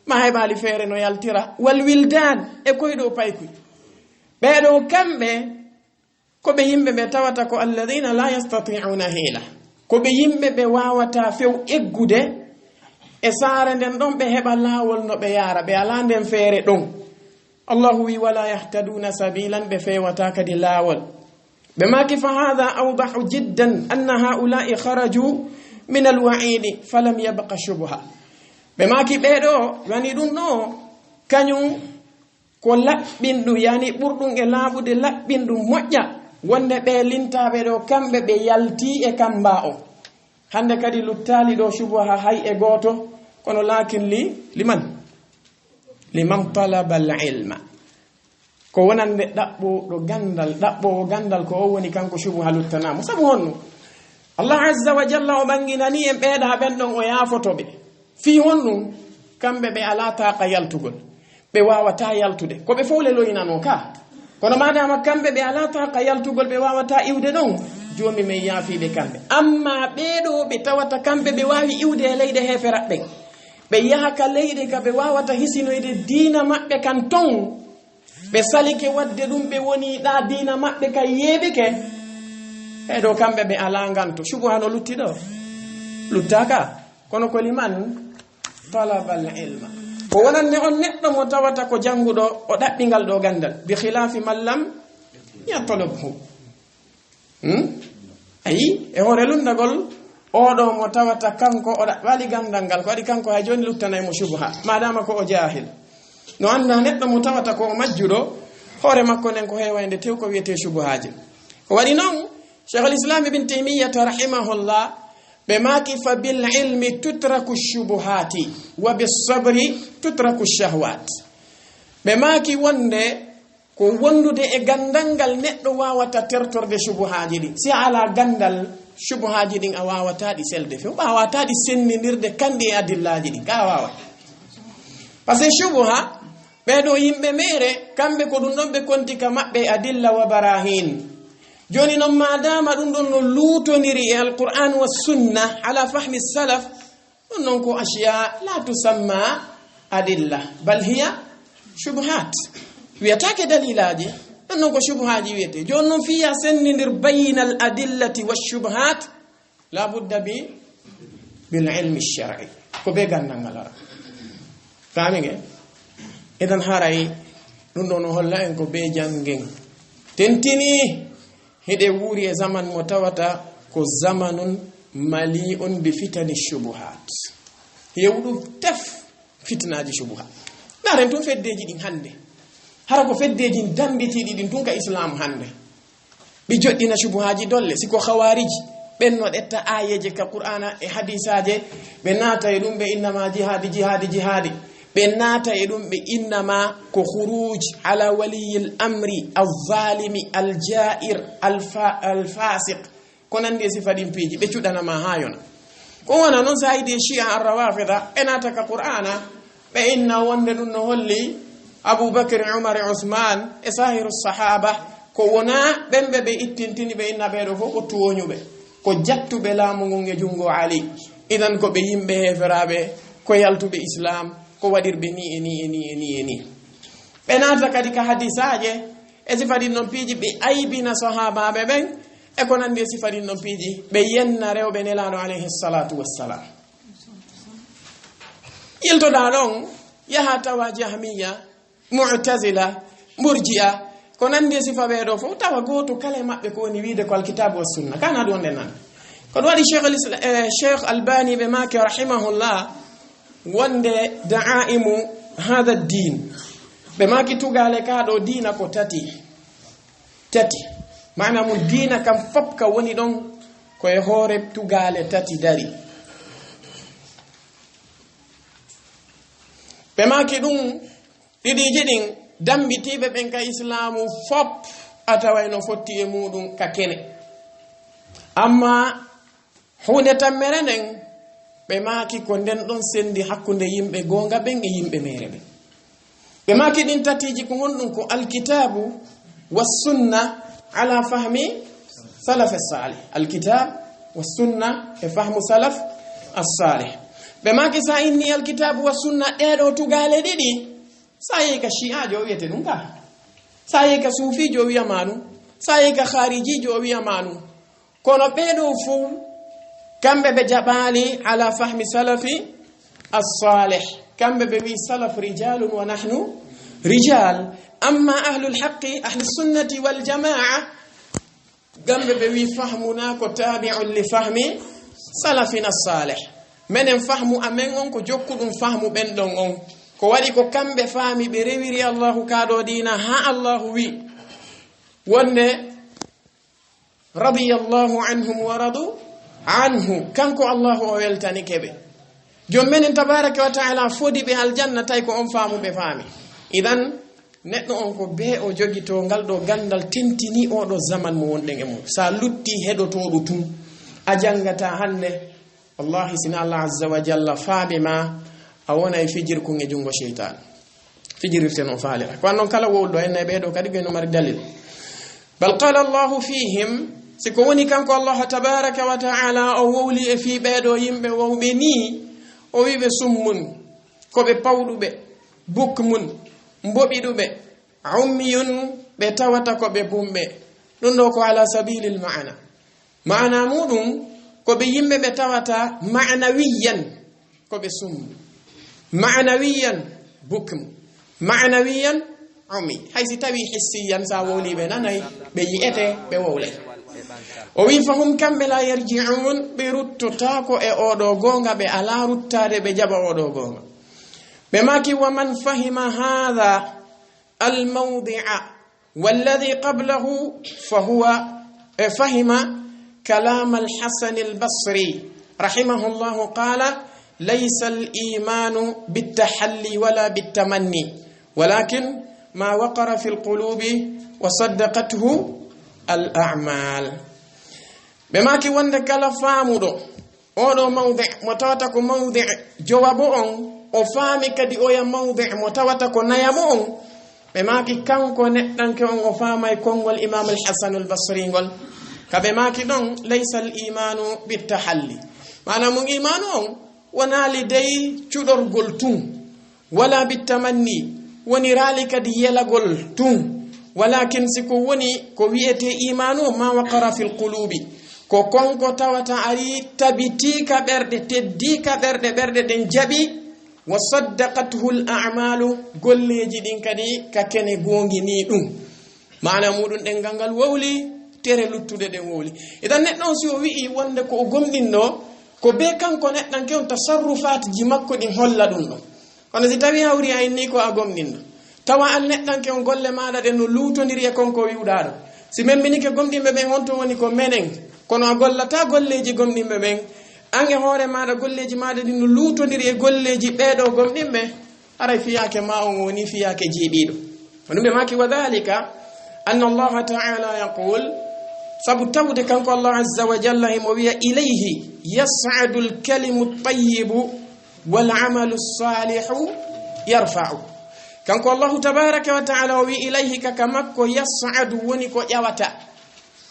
ma heɓaali feere no yaltira. Wal-wildan, e koy ɗoo paykuy. Ɓee ɗoo kamɓe, ko ɓe yimɓe ɓe tawata ko alladhina la yastati'una hila. Ko ɓe yimɓe ɓe waawata few eggude e saare nden ɗon ɓe heɓa laawol no ɓe yaara, ɓe alaa nden feere ɗon. Allahu wi, "Wala yahtaduna sabilan," ɓe feewata kadi laawol. Ɓe maaki, "Fa hadha awdahu jiddan anna haula'i kharaju min al-wa'idi falam yabqa shubha." Ɓe maaki, "Ɓee ɗoo, wani ɗum ɗoo, kañum ko laɓɓinɗum, yani ɓurɗum e laaɓude, laɓɓinɗum moƴƴa, wonde ɓee lintaaɓe ɗoo, kamɓe ɓe yaltii e kamba o. Hannde kadi luttaali ɗoo shubuha hay e gooto, kono laakin li, liman? Liman talaba al-ilma." Ko wonande ɗaɓɓooɗo ganndal, ɗaɓɓoowo ganndal, ko o woni kanko shubuha luttanaamo. Sabu honno? Allah Azza wa Jalla o ɓanginanii en ɓee ɗaa ɓen ɗon, o yaafoto ɓe. Fii honɗum? Kamɓe ɓe alaa taaqa yaltugol. Ɓe waawataa yaltude. Ko ɓe fow le loyinanoo ka. Kono maadaama kamɓe ɓe alaa taaqa yaltugol, ɓe waawataa iwde ɗon, Joomi men yaafii ɓe kamɓe. Ammaa ɓee ɗoo ɓe tawata kamɓe ɓe waawi iwde e leyɗe heeferaaɓe ɓen. Ɓe yaha ka leyɗe ka ɓe waawata hisinoyde diina maɓɓe kan ton. Ɓe salike waɗde ɗum, ɓe wonii ɗaa diina maɓɓe kan yeeɓike. E ɗo kamɓe ɓe alaa nganto. Shubuha no lutti ɗo? Luttaaka. Kono ko liman talabal ilma. Ko wonande on neɗɗo mo tawata ko jannguɗo, o ɗaɓɓi ngal ɗo ganndal. Bi khilafi man lam yatlubhu. Hmm? Ayi, e hoore lunndagol, oɗo mo tawata kanko o ɗaɓɓaali ganndal ngal, ko waɗi kanko hay jooni luttanay mo shubuha, madama ko o jahil. No annda neɗɗo mo tawata ko o majjuɗo, hoore makko nden ko heewayde tew ko wiyetee shubuhaaji. Ko waɗi noon, Cheikhul Islam Ibn Taymiyyata rahimahullah, ɓe maaki, "Fa bil ilmi tutraku shubuhati, wa bis sabri tutraku shahwat." Ɓe maaki wonde ko wondude e ganndal ngal neɗɗo waawata tertorde shubuhaaji ɗin. Si a alaa ganndal, shubuhaaji ɗin a waawataa ɗi selde few, a waawataa ɗi senndindirde kandi e adillaaji ɗin, ka a waawata. Parce que shubuha, ɓee ɗoo yimɓe meere, kamɓe ko ɗum ɗon ɓe konti ka maɓɓe adilla wa barahin. Jooni noon, maadaama ɗum ɗon no luutoniri e Alqur'aan wa Sunna ala fahmi salaf, ɗum noon ko ashiya la tusamma adilla, bal hiya shubuhat. Wiyataake dalilaaji, ɗum noon ko shubuhaaji wiyetee. Jooni noon, fii a senndindir baynal adillati wa shubuhat, la budda bi, bil ilmi shar'i. Ko bee ganndal ngal ara. Faami nge? Idan haray ɗum ɗo no holla en ko bee janngen. Tentini hiɗe wuuri e zaman mo tawata ko zamanun mali'un bi fitani shubuhat. Hewɗum tef fitinaaji shubuhat. Ndaren tun feddeeji ɗin hannde. Hara ko feddeeji dambitiiɗi ɗin tun ka Islaamu hannde. Ɓe joɗɗina shubuhaaji dolle, si ko khawarij, ɓen no ɗetta aayeeje ka Qur'aana e hadiisaaje, ɓe naata e ɗum ɓe innama jihaadi, jihaadi, jihaadi. Ɓe naata e ɗum ɓe innama ko khuruj ala waliyil amri, al-zalimi, al-ja'ir, al-fa-, al-fasiq. Ko nandi e sifa ɗin piiji, ɓe cuɗana ma haa yona. Ko wona non sa yiɗi Shia ar-Rawafida, ɓe naata ka Qur'aana, ɓe inna wonde ɗum no holli Abu Bakr, Umar e Usman e sahiru sahaba, ko wona ɓen ɓe ɓe ittintini, ɓe inna ɓee ɗo fof ko tooñuɓe, ko jattuɓe laamu ngun e junngo Ali. Idan ko ɓe yimɓe heeferaaɓe, ko yaltuɓe Islam, ko waɗirɓe ni e ni e ni e ni e ni. Ɓe naata kadi ka hadisaaje, e sifa ɗin non piiji, ɓe aybina sahaabaaɓe ɓen, e ko nandi e sifa ɗin non piiji, ɓe yenna rewɓe Nelaaɗo alayhi salatu wassalam. Yiltoɗaa ɗon, yaha tawa Jahmiya, Mu'tazila, Murji'a, ko nandi e sifa ɓee ɗo fof, tawa gooto kala e maɓɓe ko woni wiide ko Alkitaabu wa Sunna. Kana ɗum wonde nan. Ko ɗum waɗi Cheikh al-Isla-, eh, Cheikh Albani ɓe maaki rahimahullah, wonde da'aimu hada din. Ɓe maaki tugaale ka ɗo diina ko tati. Tati. Maana mun diina kam fop ka woni ɗon ko e hoore tugaale tati dari. Ɓe maaki ɗum ɗiɗiiji ɗin dambitiiɓe ɓen ka Islaamu fop a taway no fotti e muɗum ka kene. Amma huunde tammere nden, ɓe maaki ko nden ɗon sendi hakkunde yimɓe goonga ɓen e yimɓe meere ɓen. Ɓe maaki ɗin tatiiji ko honɗum? Ko Alkitaabu wa Sunna ala fahmi salaf salih. Alkitab wa Sunna e fahmu salaf as-salih. Ɓe maaki sa inni Alkitaabu wa Sunna ɗee ɗo tugaale ɗiɗi, sa yehi ka Shi'aajo o wiyete ɗum ka. Sa yehi ka Suufiijo o wiya ma ɗum. Sa yehi ka Kharijiijo o wiya ma ɗum. Kono ɓee ɗoo fow, kamɓe ɓe jaɓaali ala fahmi salafi as-salih. Kamɓe ɓe wi salaf rijalun wa nahnu rijal. Amma ahlul haqqi, ahlus sunnati wal jamaa, kamɓe ɓe wi fahmuna ko tabi'un li fahmi salafina as-salih. Menen fahmu amen on ko jokkuɗum fahmu ɓen ɗon on. Ko waɗi ko kamɓe faami ɓe rewiri Allahu ka ɗo diina haa Allahu wi wonde radiyallahu anhum wa radu anhu. Kanko Allahu o weltanike ɓe. Joom menen tabaraka wa taala fodi ɓe aljanna, tawi ko on faamu ɓe faami. Idan, neɗɗo on ko bee o jogito ngal ɗo ganndal tentini oɗo zaman mo wonɗen e mum. Sa lutti heɗotooɗo tun, a janngata hannde, wallahi, sina Allah azza wa jalla faaɓi ma, a wona e fijirkun e junngo seytaan. Fijirirte no faalira. Ko annon kala wowluɗo en e ɓee ɗo kadi ko eno mari dalil. Bal qala Allahu fihim, si ko woni kanko Allah tabaraka wa ta'ala o wowli e fii ɓee ɗo yimɓe wowɓe ni, o wi ɓe summun, ko ɓe pawɗuɓe, bukmun, mboɓiɗuɓe, ummiyun, ɓe tawata ko ɓe bumɓe. Ɗum ɗo ko ala sabilil ma'ana. Maana muɗum ko ɓe yimɓe ɓe tawata maanawiyan ko ɓe summu, maanawiyan bukm, maanawiyan umi. Hay si tawi hissiyan, sa wowli ɓe nanay, ɓe yi'ete, ɓe wowlay. O wi, "Fahum kamɓe la yarji'un, ɓe ruttotaako e oɗo goonga, ɓe alaa ruttaade, ɓe jaɓa oɗo goonga." Ɓe maaki, "Wa man fahima hadha al mawdi'a والذي قبله فهو، فهم كلام الحسن البصري رحمه الله قال: ليس الإيمان بالتحلي ولا بالتمني، ولكن ما وقر في القلوب وصدقته الأعمال." Ɓe maaki wonde kala faamuɗo oɗo mawdi mo tawata ko mawdi jowabo on, o faami kadi oya mawdi mo tawata ko nayamo on, ɓe maaki kanko neɗɗanke on o faamay konngol Imam Al-Hasan Al-Basri ngol. Ka ɓe maaki ɗon, "Laysa al-imanu bittahalli." Maanaam mun imanu on wonaali dey cuɗorgol tun. Wala bittamanni, woniraali kadi yelagol tun. Walakin si ko woni ko wi'etee imaanu, ma waqara fil quluubi, ko konko tawata ari tabitii ka ɓerɗe, teddii ka ɓerɗe, ɓerɗe ɗen jaɓi, wa saddaqathu l a'maalu, golleeji ɗin kadi ka kene goonginii ɗum. Maana muɗum ɗen ngal ngal wowli, tere luttuɗe ɗen wowli. Idan neɗɗo on si o wi'i wonde ko o gomɗinɗo, ko be kanko neɗɗanke on tasarrufaatiji makko ɗin holla ɗum ɗon. Kono si tawi hawri a inni ko a gomɗinɗo, tawa an neɗɗanke on golle maaɗa ɗen no luutondiri e konko wi'uɗaa ɗo. Si memminike gomɗinɓe ɓen on to woni ko menen, kono a gollata golleeji gomɗinɓe ɓen, an e hoore maaɗa golleeji maaɗa ɗin no luutondiri e golleeji ɓeeɗo gomɗinɓe, haray fiyaake ma on woni fiyaake jiiɓiiɗo. Ko ɗum ɓe maaki, "Wa dhalika anna Allaha ta'ala yaqul," sabu tawde kanko Allah azza wa jalla himo wiya, "Ilayhi yas'adu l-kalimu t-tayyibu wal amalu s-salihu yarfa'u." Kanko Allahu tabaraka wa ta'ala o wi, "Ilayhi," ka, ka makko, "yas'adu," woni ko ƴawata,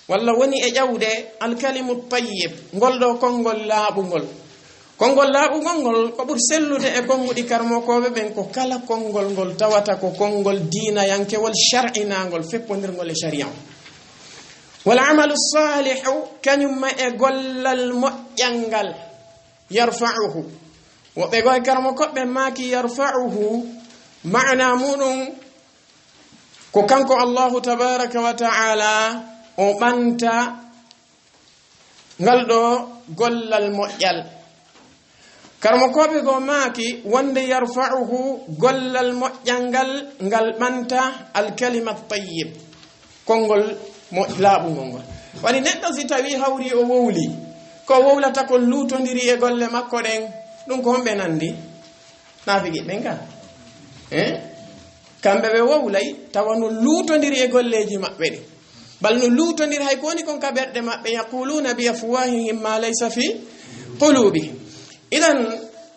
walla woni e ƴawde, "al-kalimu t-tayyib," ngol ɗo konngol laaɓungol. Konngol laaɓungol ngol ko ɓuri sellude e konnguɗi karmokooɓe ɓen, ko kala konngol ngol tawata ko konngol diinayankewol shar'inaangol, feppondirngol e shari'a. "Wal amalu salihu," kañum ma e gollal moƴƴal ngal, "yarfa'uhu." Woɓɓe goo e karmokooɓe maaki, "Yarfa'uhu," maana muɗum ko kanko Allahu tabaraka wa ta'ala o ɓanta ngal ɗo gollal moƴƴal. Karmokooɓe goo maaki wonde yarfa'uhu, gollal moƴƴal ngal, ngal ɓanta al-kalima tayyib, konngol mo laaɓungol ngol. Woni neɗɗo si tawi hawri o wowli, ko wowlata kon luutondiri e golle makko ɗen, ɗum ko honɓe nandi? Naafiqi ɓen ka. Eh? Kamɓe ɓe wowlay, tawa no luutondiri e golleeji maɓɓe ɗin. Bal no luutondiri hay ko woni kon ka ɓerɗe maɓɓe, "yaquluna bi afwahihim ma laysa fi qulubihim." Idan,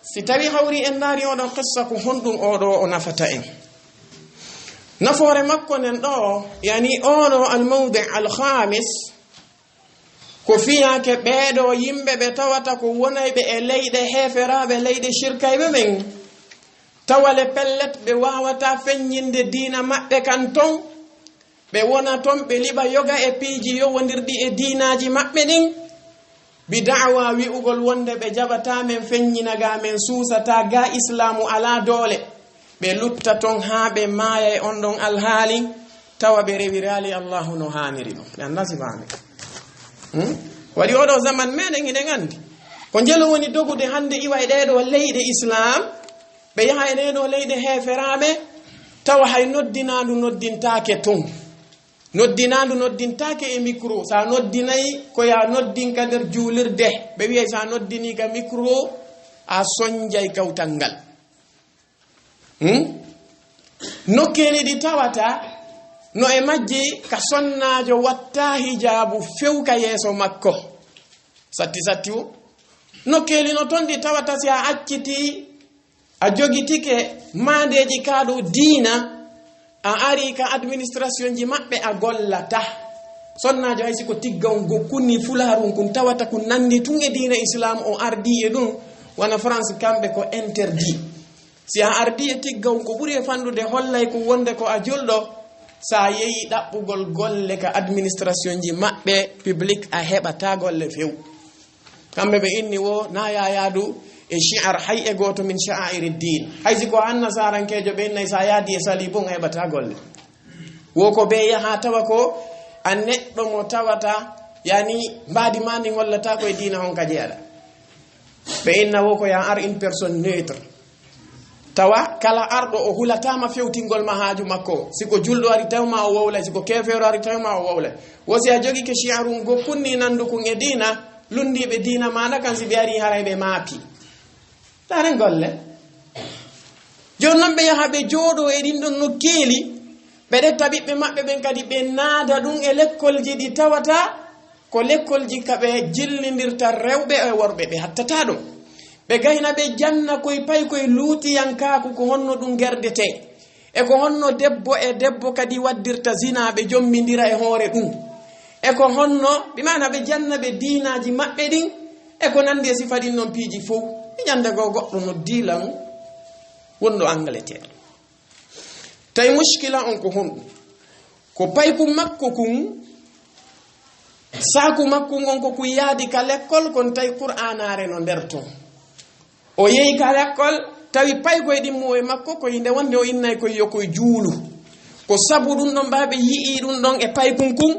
si tawi hawri en ndaari oɗon qissa, ko honɗum oɗo o nafata en? Nafoore makko nden ɗo, yani oɗo al-mawdi' al-khamis, ko fiyaake ɓeeɗo yimɓe ɓe tawata ko wonayɓe e leyɗe heeferaaɓe, leyɗe shirkayɓe ɓen. Tawa le pellet, ɓe waawataa feññinde diina maɓɓe kan ton. Ɓe wona ton, ɓe liɓa yoga e piiji yowondirɗi e diinaaji maɓɓe ɗin. Bi da'wa wi'ugol wonde ɓe jaɓataa men feññina ga, men suusataa ga, Islaamu alaa doole. Ɓe lutta ton haa ɓe maaya e on ɗon alhaali, tawa ɓe rewiraali Allahu no haaniri non. Ɓe anndaa si faami. Hmm? Waɗi oɗo zaman meɗen hiɗen anndi. Ko njelo woni dogude hannde iwa e ɗee ɗoo leyɗe Islaam, ɓe yaha e ɗee ɗoo leyɗe heeferaaɓe, tawa hay noddinaandu noddintaake ton. Noddinaandu noddintaake e micro. Sa noddinay, ko ya noddin ka nder juulirde. Ɓe wiyay sa noddini ka micro, a sonjay kawtal ngal. Hmm? Nokkeeli ɗi tawata no e majji ka sonnaajo watta hijaabu few ka yeeso makko. Satti satti o. Nokkeeli no ton ɗi tawata si a acciti, a jogitike maandeeji ka ɗo diina, a ari ka administration ji maɓɓe a gollata. Sonnaajo hay si ko tigga on go kunni fulaaru on kun tawata kun nandi tun e diina Islam o ardi e ɗum, wana France kamɓe ko interdit. Si a ardi e tigga on ko ɓuri e fanɗude hollay ko wonde ko a julɗo, So a yehi ɗaɓɓugol golle ka administrationji maɓɓe public, a heɓataa golle few. Kamɓe ɓe inni wo na yaayaadu e shi'ar hay e gooto min sha'airi diin. Hay si ko annasarankeejo ɓe innay, so a yaadi e salibu on, a heɓataa golle. Wo ko ɓe yaha tawa ko a neɗɗo mo tawata, yani, mbaadi ma ndin hollata ko e diina on ka jeyaɗa. Ɓe inna wo ko ya ar une personne neutre. Tawa kala arɗo o hulataama fewtingol ma haaju makko. Si ko julɗo ari taw ma o wowlay, si ko keefeero ari taw ma o wowlay. Wo si a jogike shi'arun gokkun ni nandu kun e diina, lundiiɓe diina maana kan si ɓe ari haray ɓe maapi. Taren golle. Jooni non ɓe yaha ɓe jooɗo e ɗin ɗon nokkeeli, ɓe ɗetta ɓiɓɓe maɓɓe ɓen kadi ɓe naada ɗum e lekkolji ɗi tawata ko lekkolji ka ɓe jillindirta rewɓe e worɓe, ɓe hattata ɗum. Ɓe gayna ɓe janna koye pay koye luutiyankaaku ko honno ɗum gerdetee. E ko honno debbo e debbo kadi waddirta zina, ɓe jommindira e hoore ɗum. E ko honno, bi maana ɓe janna ɓe diinaaji maɓɓe ɗin, e ko nandi e sifa ɗin non piiji fow. Mi ñande goo goɗɗo noddi lan wonɗo Angleterre. Tawi mushkila on ko honɗum? Ko paykun makko kun, saaku makko ngon ko kun yaadi ka lekkol, kon tawi Qur'aanaare no nder ton. O yehi ka lekkol, tawi paykoy ɗin mo e makko, ko inde wonde o innay koy yo koy juulu. Ko sabu ɗum ɗon, ɓaa ɓe yi'i ɗum ɗon e paykun kun,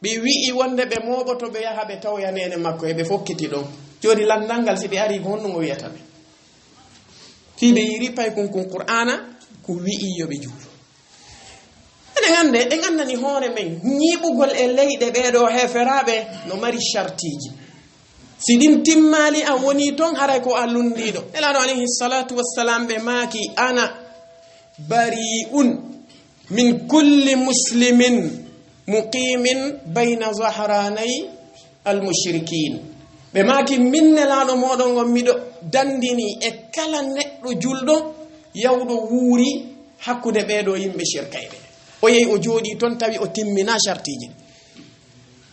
ɓe wi'i wonde ɓe mooɓoto ɓe yaha ɓe tawoya neene makko, e ɓe fokkiti ɗon. Jooni lanndal ngal, si ɓe ari, ko honɗum o wi'ata ɓe? Fii ɓe yi'iri paykun kun Qur'aana, ko wi'i yo ɓe juulu. Eɗen annde, en anndani hoore men, ñiiɓugol e leyɗe ɓee ɗoo heeferaaɓe no mari shartiiji. Si ɗin timmaali, a wonii ton, haray ko a lunndiiɗo. Nelaaɗo alayhi salatu wassalam ɓe maaki, "Ana bari'un min kulli muslimin muqimin bayna zahranay al-mushrikin." Ɓe maaki, "Min Nelaaɗo mooɗon on, miɗo dandini e kala neɗɗo julɗo yawɗo wuuri hakkunde ɓee ɗoo yimɓe shirkayɓe." O yehi o jooɗii ton, tawi o timminaa shartiiji.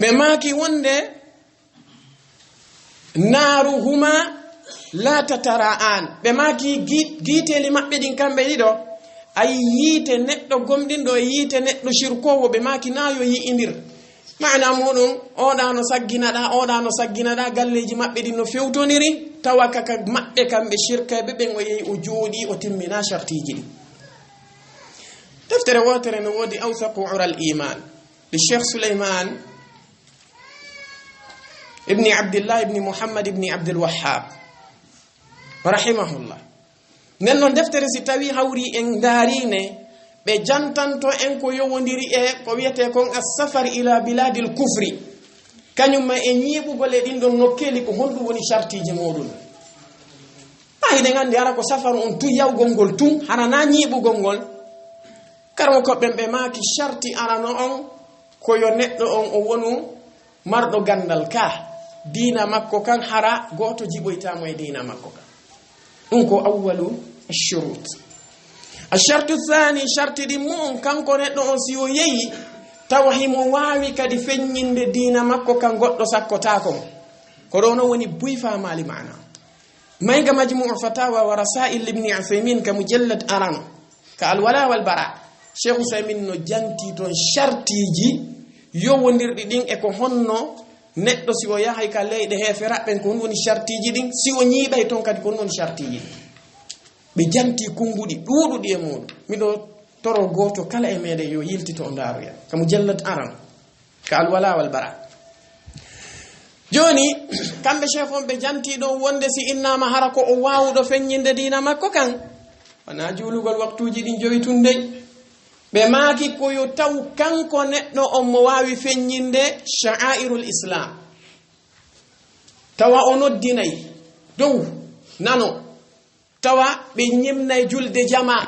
Ɓe maaki wonde, "Naaruhuma la tatara'an." Ɓe maaki, gi-, giiteeli maɓɓe ɗin kamɓe ɗiɗo, ay yiite neɗɗo gomɗinɗo e yiite neɗɗo shirkoowo, ɓe maaki, "Na yo yi'indir." Maana muɗum, oɗa no sagginaɗa, oɗa no sagginaɗa, galleeji maɓɓe ɗin no fewtondiri, tawa ka, ka maɓɓe kamɓe shirkayɓe ɓen, o yehi o jooɗii, o timmina shartiiji ɗin. Deftere wootere no woodi, Awsaqu Ural Iman, li Cheikh Suleyman ibni Abdillah ibni Muhammad ibni Abdul Wahhab, rahimahullah. Nden non deftere, si tawi hawri en ndaari ne, ɓe jantanto en ko yowondiri e ko wiyetee kon as-safar ila biladil kufri. Kañum ma e ñiiɓugol e ɗin ɗon nokkeeli, ko honɗum woni shartiiji muɗum? Maa hiɗen anndi hara ko safaru on tun, yawgol ngol tun, hara na ñiiɓugol ngol. Karamokooɓe ɓen ɓe maaki sharti arano on, ko yo neɗɗo on o wonu marɗo ganndal ka diina makko kan, hara gooto jiɓoytaa mo e diina makko kan. Ɗum ko awwalu shurut. Ashartu thani, sharti ɗin mu'un, kanko neɗɗo on, si o yehi, tawa himo waawi kadi feññinde diina makko kan, goɗɗo sakkotaako mo. Ko ɗo non woni buy faamaali maana. Mayga Majmu'u Fatawa wa Rasail Ibni Uthaymin ka mujallad arano, ka Alwala wal Bara, Cheikh Uthaymin no janti ton shartiiji yowondirɗi ɗin e ko honno neɗɗo, si o yahay ka leyɗe heeferaɓe ɓen, ko honɗum woni shartiiji ɗin, si o ñiiɓay ton kadi, ko honɗum woni shartiiji ɗin. Ɓe janti kunnguɗi ɗuuɗuɗi e muɗum. Miɗo toro gooto kala e meɗen yo yiltito o ndaaroya ka mujallad arano, ka Alwala wal Bara. Jooni, kamɓe Cheikh on ɓe janti ɗon wonde si innaama hara ko o waawuɗo feññinde diina makko kan, wonaa juulugol waktuuji ɗin jowi tun dey. Ɓe maaki ko yo taw kanko neɗɗo on mo waawi feññinde sha'airul Islam. Tawa o noddinay dow, nano. Tawa ɓe ñimnay julde jamaa.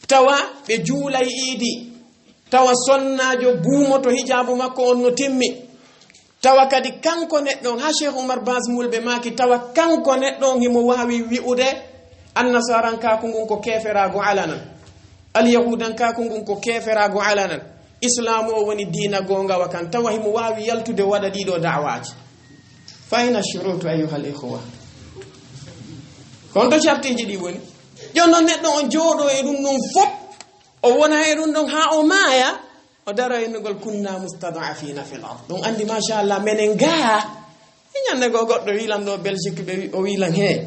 Tawa ɓe juulay iidi. Tawa sonnaajo buumoto hijaabu makko on no timmi. Tawa kadi kanko neɗɗo on, haa Cheikh Oumar Bazmoul ɓe maaki, tawa kanko neɗɗo on himo waawi wi'ude, annasarankaaku ngun ko keeferaagu alanan, alyahuudankaaku ngun ko keeferaagu alanan, Islaamu o woni diina goongawa kan, tawa himo waawi yaltude waɗa ɗiɗo da'awaaji. Fa ayna shuruutu, ayyuhal ikhwa? Ko honto shartiiji ɗi woni? Jooni non neɗɗo on jooɗo e ɗum ɗum fop, O wona e ɗum ɗon haa o maaya, o daro e innugol "kunna mustad'afina fil ard." Ɗum anndi, machallah, menen gaa. E ñande goo goɗɗo wilan ɗo Belgique, ɓe wi-, o wilan, "He,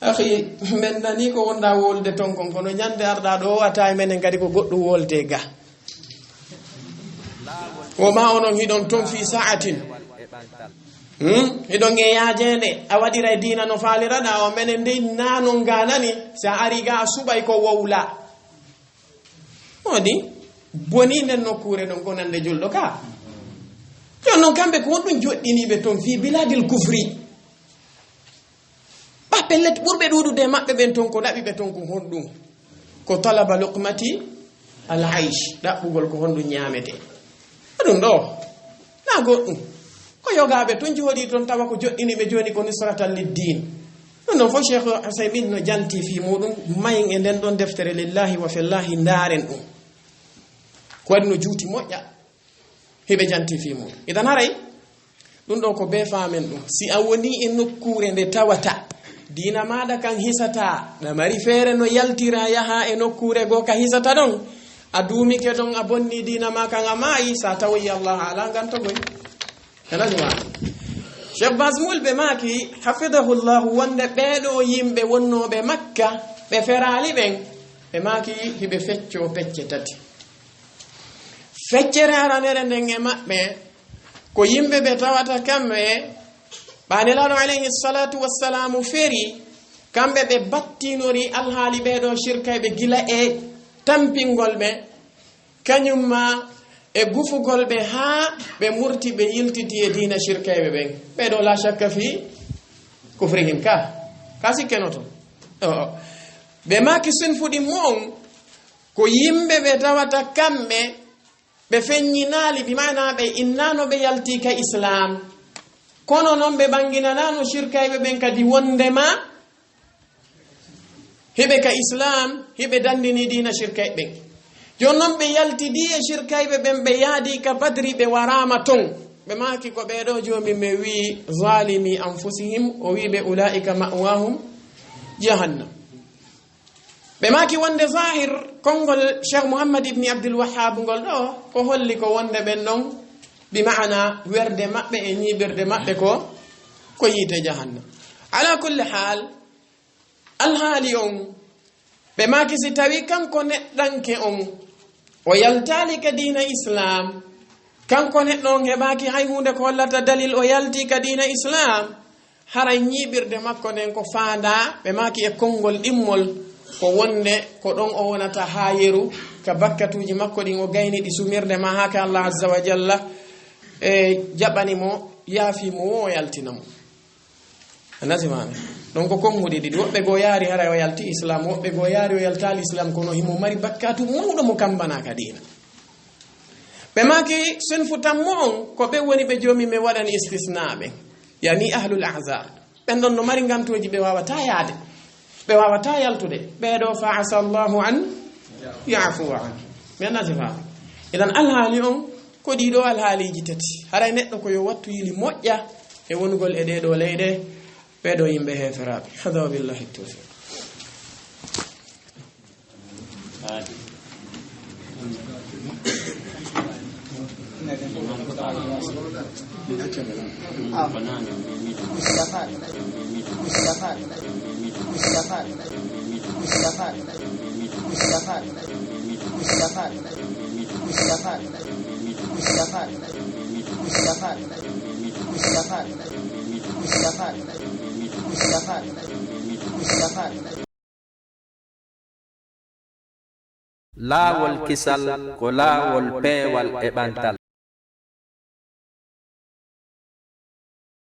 akhi, men nani ko wonɗa wolde ton kon, kono ñande arɗa ɗo o wata e menen kadi ko goɗɗum wolde ga." Wo ma onon hiɗon ton fi sa'atin. Hmm? Hiɗon e yaajeende, a waɗiray diina no faaliraɗa, o menen dey nanon ga nani, si a ari ga a suɓay ko wowla. Woni boni nden nokkuure ɗon ko nande julɗo ka. Jooni non kamɓe ko honɗum joɗɗiniiɓe ton fii bilaadil kufri? Ɓa pellet ɓurɓe ɗuuɗude e maɓɓe ɓen ton ko ɗaɓi ɓe ton ko honɗum? Ko talaba luqmati al aish, ɗaɓɓugol ko honɗum ñaametee. Ko ɗum ɗo. Na goɗɗum. Ko yogaaɓe tun jooɗii ton tawa ko joɗɗini ɓe jooni ko nusratan lid-din. Ɗum ɗon fof Cheikh Ousaymin no janti fii muɗum, mayen e nden ɗon deftere lillahi wa fillahi, ndaaren ɗum. Ko waɗi no juuti moƴƴa. Hiɓe janti fii muɗum. Idan haray, ɗum ɗo ko bee faamen ɗum. Si a woni e nokkuure nde tawata diina maaɗa kan hisataa, ɗa mari feere no yaltira yaha e nokkuure goo ka hisata ɗon, a duumike ɗon, a bonni diina maa kan, a maayi, sa tawoyi Allah haala ngan togoy. Kana ɗum maa. Cheikh Bazmul ɓe maaki, hafidahullahu, wonde ɓee ɗoo yimɓe wonnooɓe Makka, ɓe feraali ɓen, ɓe maaki hiɓe feccoo pecce tati. Feccere aranere nden e maɓɓe, ko yimɓe ɓe tawata kamɓe, ɓa Nelaaɗo alayhi salatu wassalamu feri, kamɓe ɓe battinori alhaali ɓee ɗoo shirkayɓe gila e tampingol ɓe, kañum ma e gufugol ɓe haa ɓe murti, ɓe yiltiti e diina shirkayɓe ɓen. Ɓee ɗoo la shakka fi kufrihim ka. Ka sikkenoto. O, o. Ɓe maaki sinfu ɗimmo on ko yimɓe ɓe tawata kamɓe ɓe feññinaali, bi maana ɓe innaano ɓe yalti ka Islaam. Kono non ɓe ɓanginanaano shirkayɓe ɓen kadi wondema hiɓe ka Islaam, hiɓe dandini diina shirkayɓe ɓen. Jooni non ɓe yaltidi e shirkayɓe ɓen, ɓe yaadi ka Badri, ɓe waraama ton. Ɓe maaki ko ɓee ɗoo joomi men wii, "Zalimi anfusihim," o wii ɓe, "Ulaika ma'wahum jahannam." Ɓe maaki wonde zahir konngol Cheikh Muhammad ibni Abdul Wahhab ngol ɗo, ko holli ko wonde ɓen ɗon, bi maana werde maɓɓe e ñiiɓirde maɓɓe ko, ko yiite jahannam. Ala kulli haal, alhaali on, ɓe maaki si tawi kanko neɗɗanke on, o yaltaali ka diina Islaam, kanko neɗɗo on heɓaaki hay huunde ko hollata dalil o yalti ka diina Islaam, haray ñiiɓirde makko nden ko faandaa, ɓe maaki e konngol ɗimmol, ko wonde ko ɗon o wonata haa yeru, ka bakkatuuji makko ɗin o gayni ɗi sumirde ma haa ka Allah azza wa jalla, e jaɓani mo, yaafi mo, wo o yaltina mo. A nasimaami. Ɗon ko konnguɗi ɗiɗi. Woɓɓe goo yaari haray o yalti Islaam, woɓɓe goo yaari o yaltaali Islaam, kono himo mari bakkatu mawɗo mo kambanaa ka diina. Ɓe maaki sinfu tammo on, ko ɓe woni ɓe joomi men waɗani istisnaa ɓen. Yani ahlul a'zar. Ɓen ɗon no mari ngantooji ɓe waawataa yaade. Ɓe waawataa yaltude. Ɓee ɗoo fa asa Allahu an ya'fuwa an. Men nasifa. Idan alhaali on, ko ɗii ɗoo alhaaliiji tati. Haray neɗɗo ko yo wattu yili moƴƴa e wonugol e ɗee ɗoo leyɗe, ɓee ɗoo yimɓe heeferaaɓe. Hada wa billahi tawfiq. Laawol kisal ko laawol peewal e ɓantal.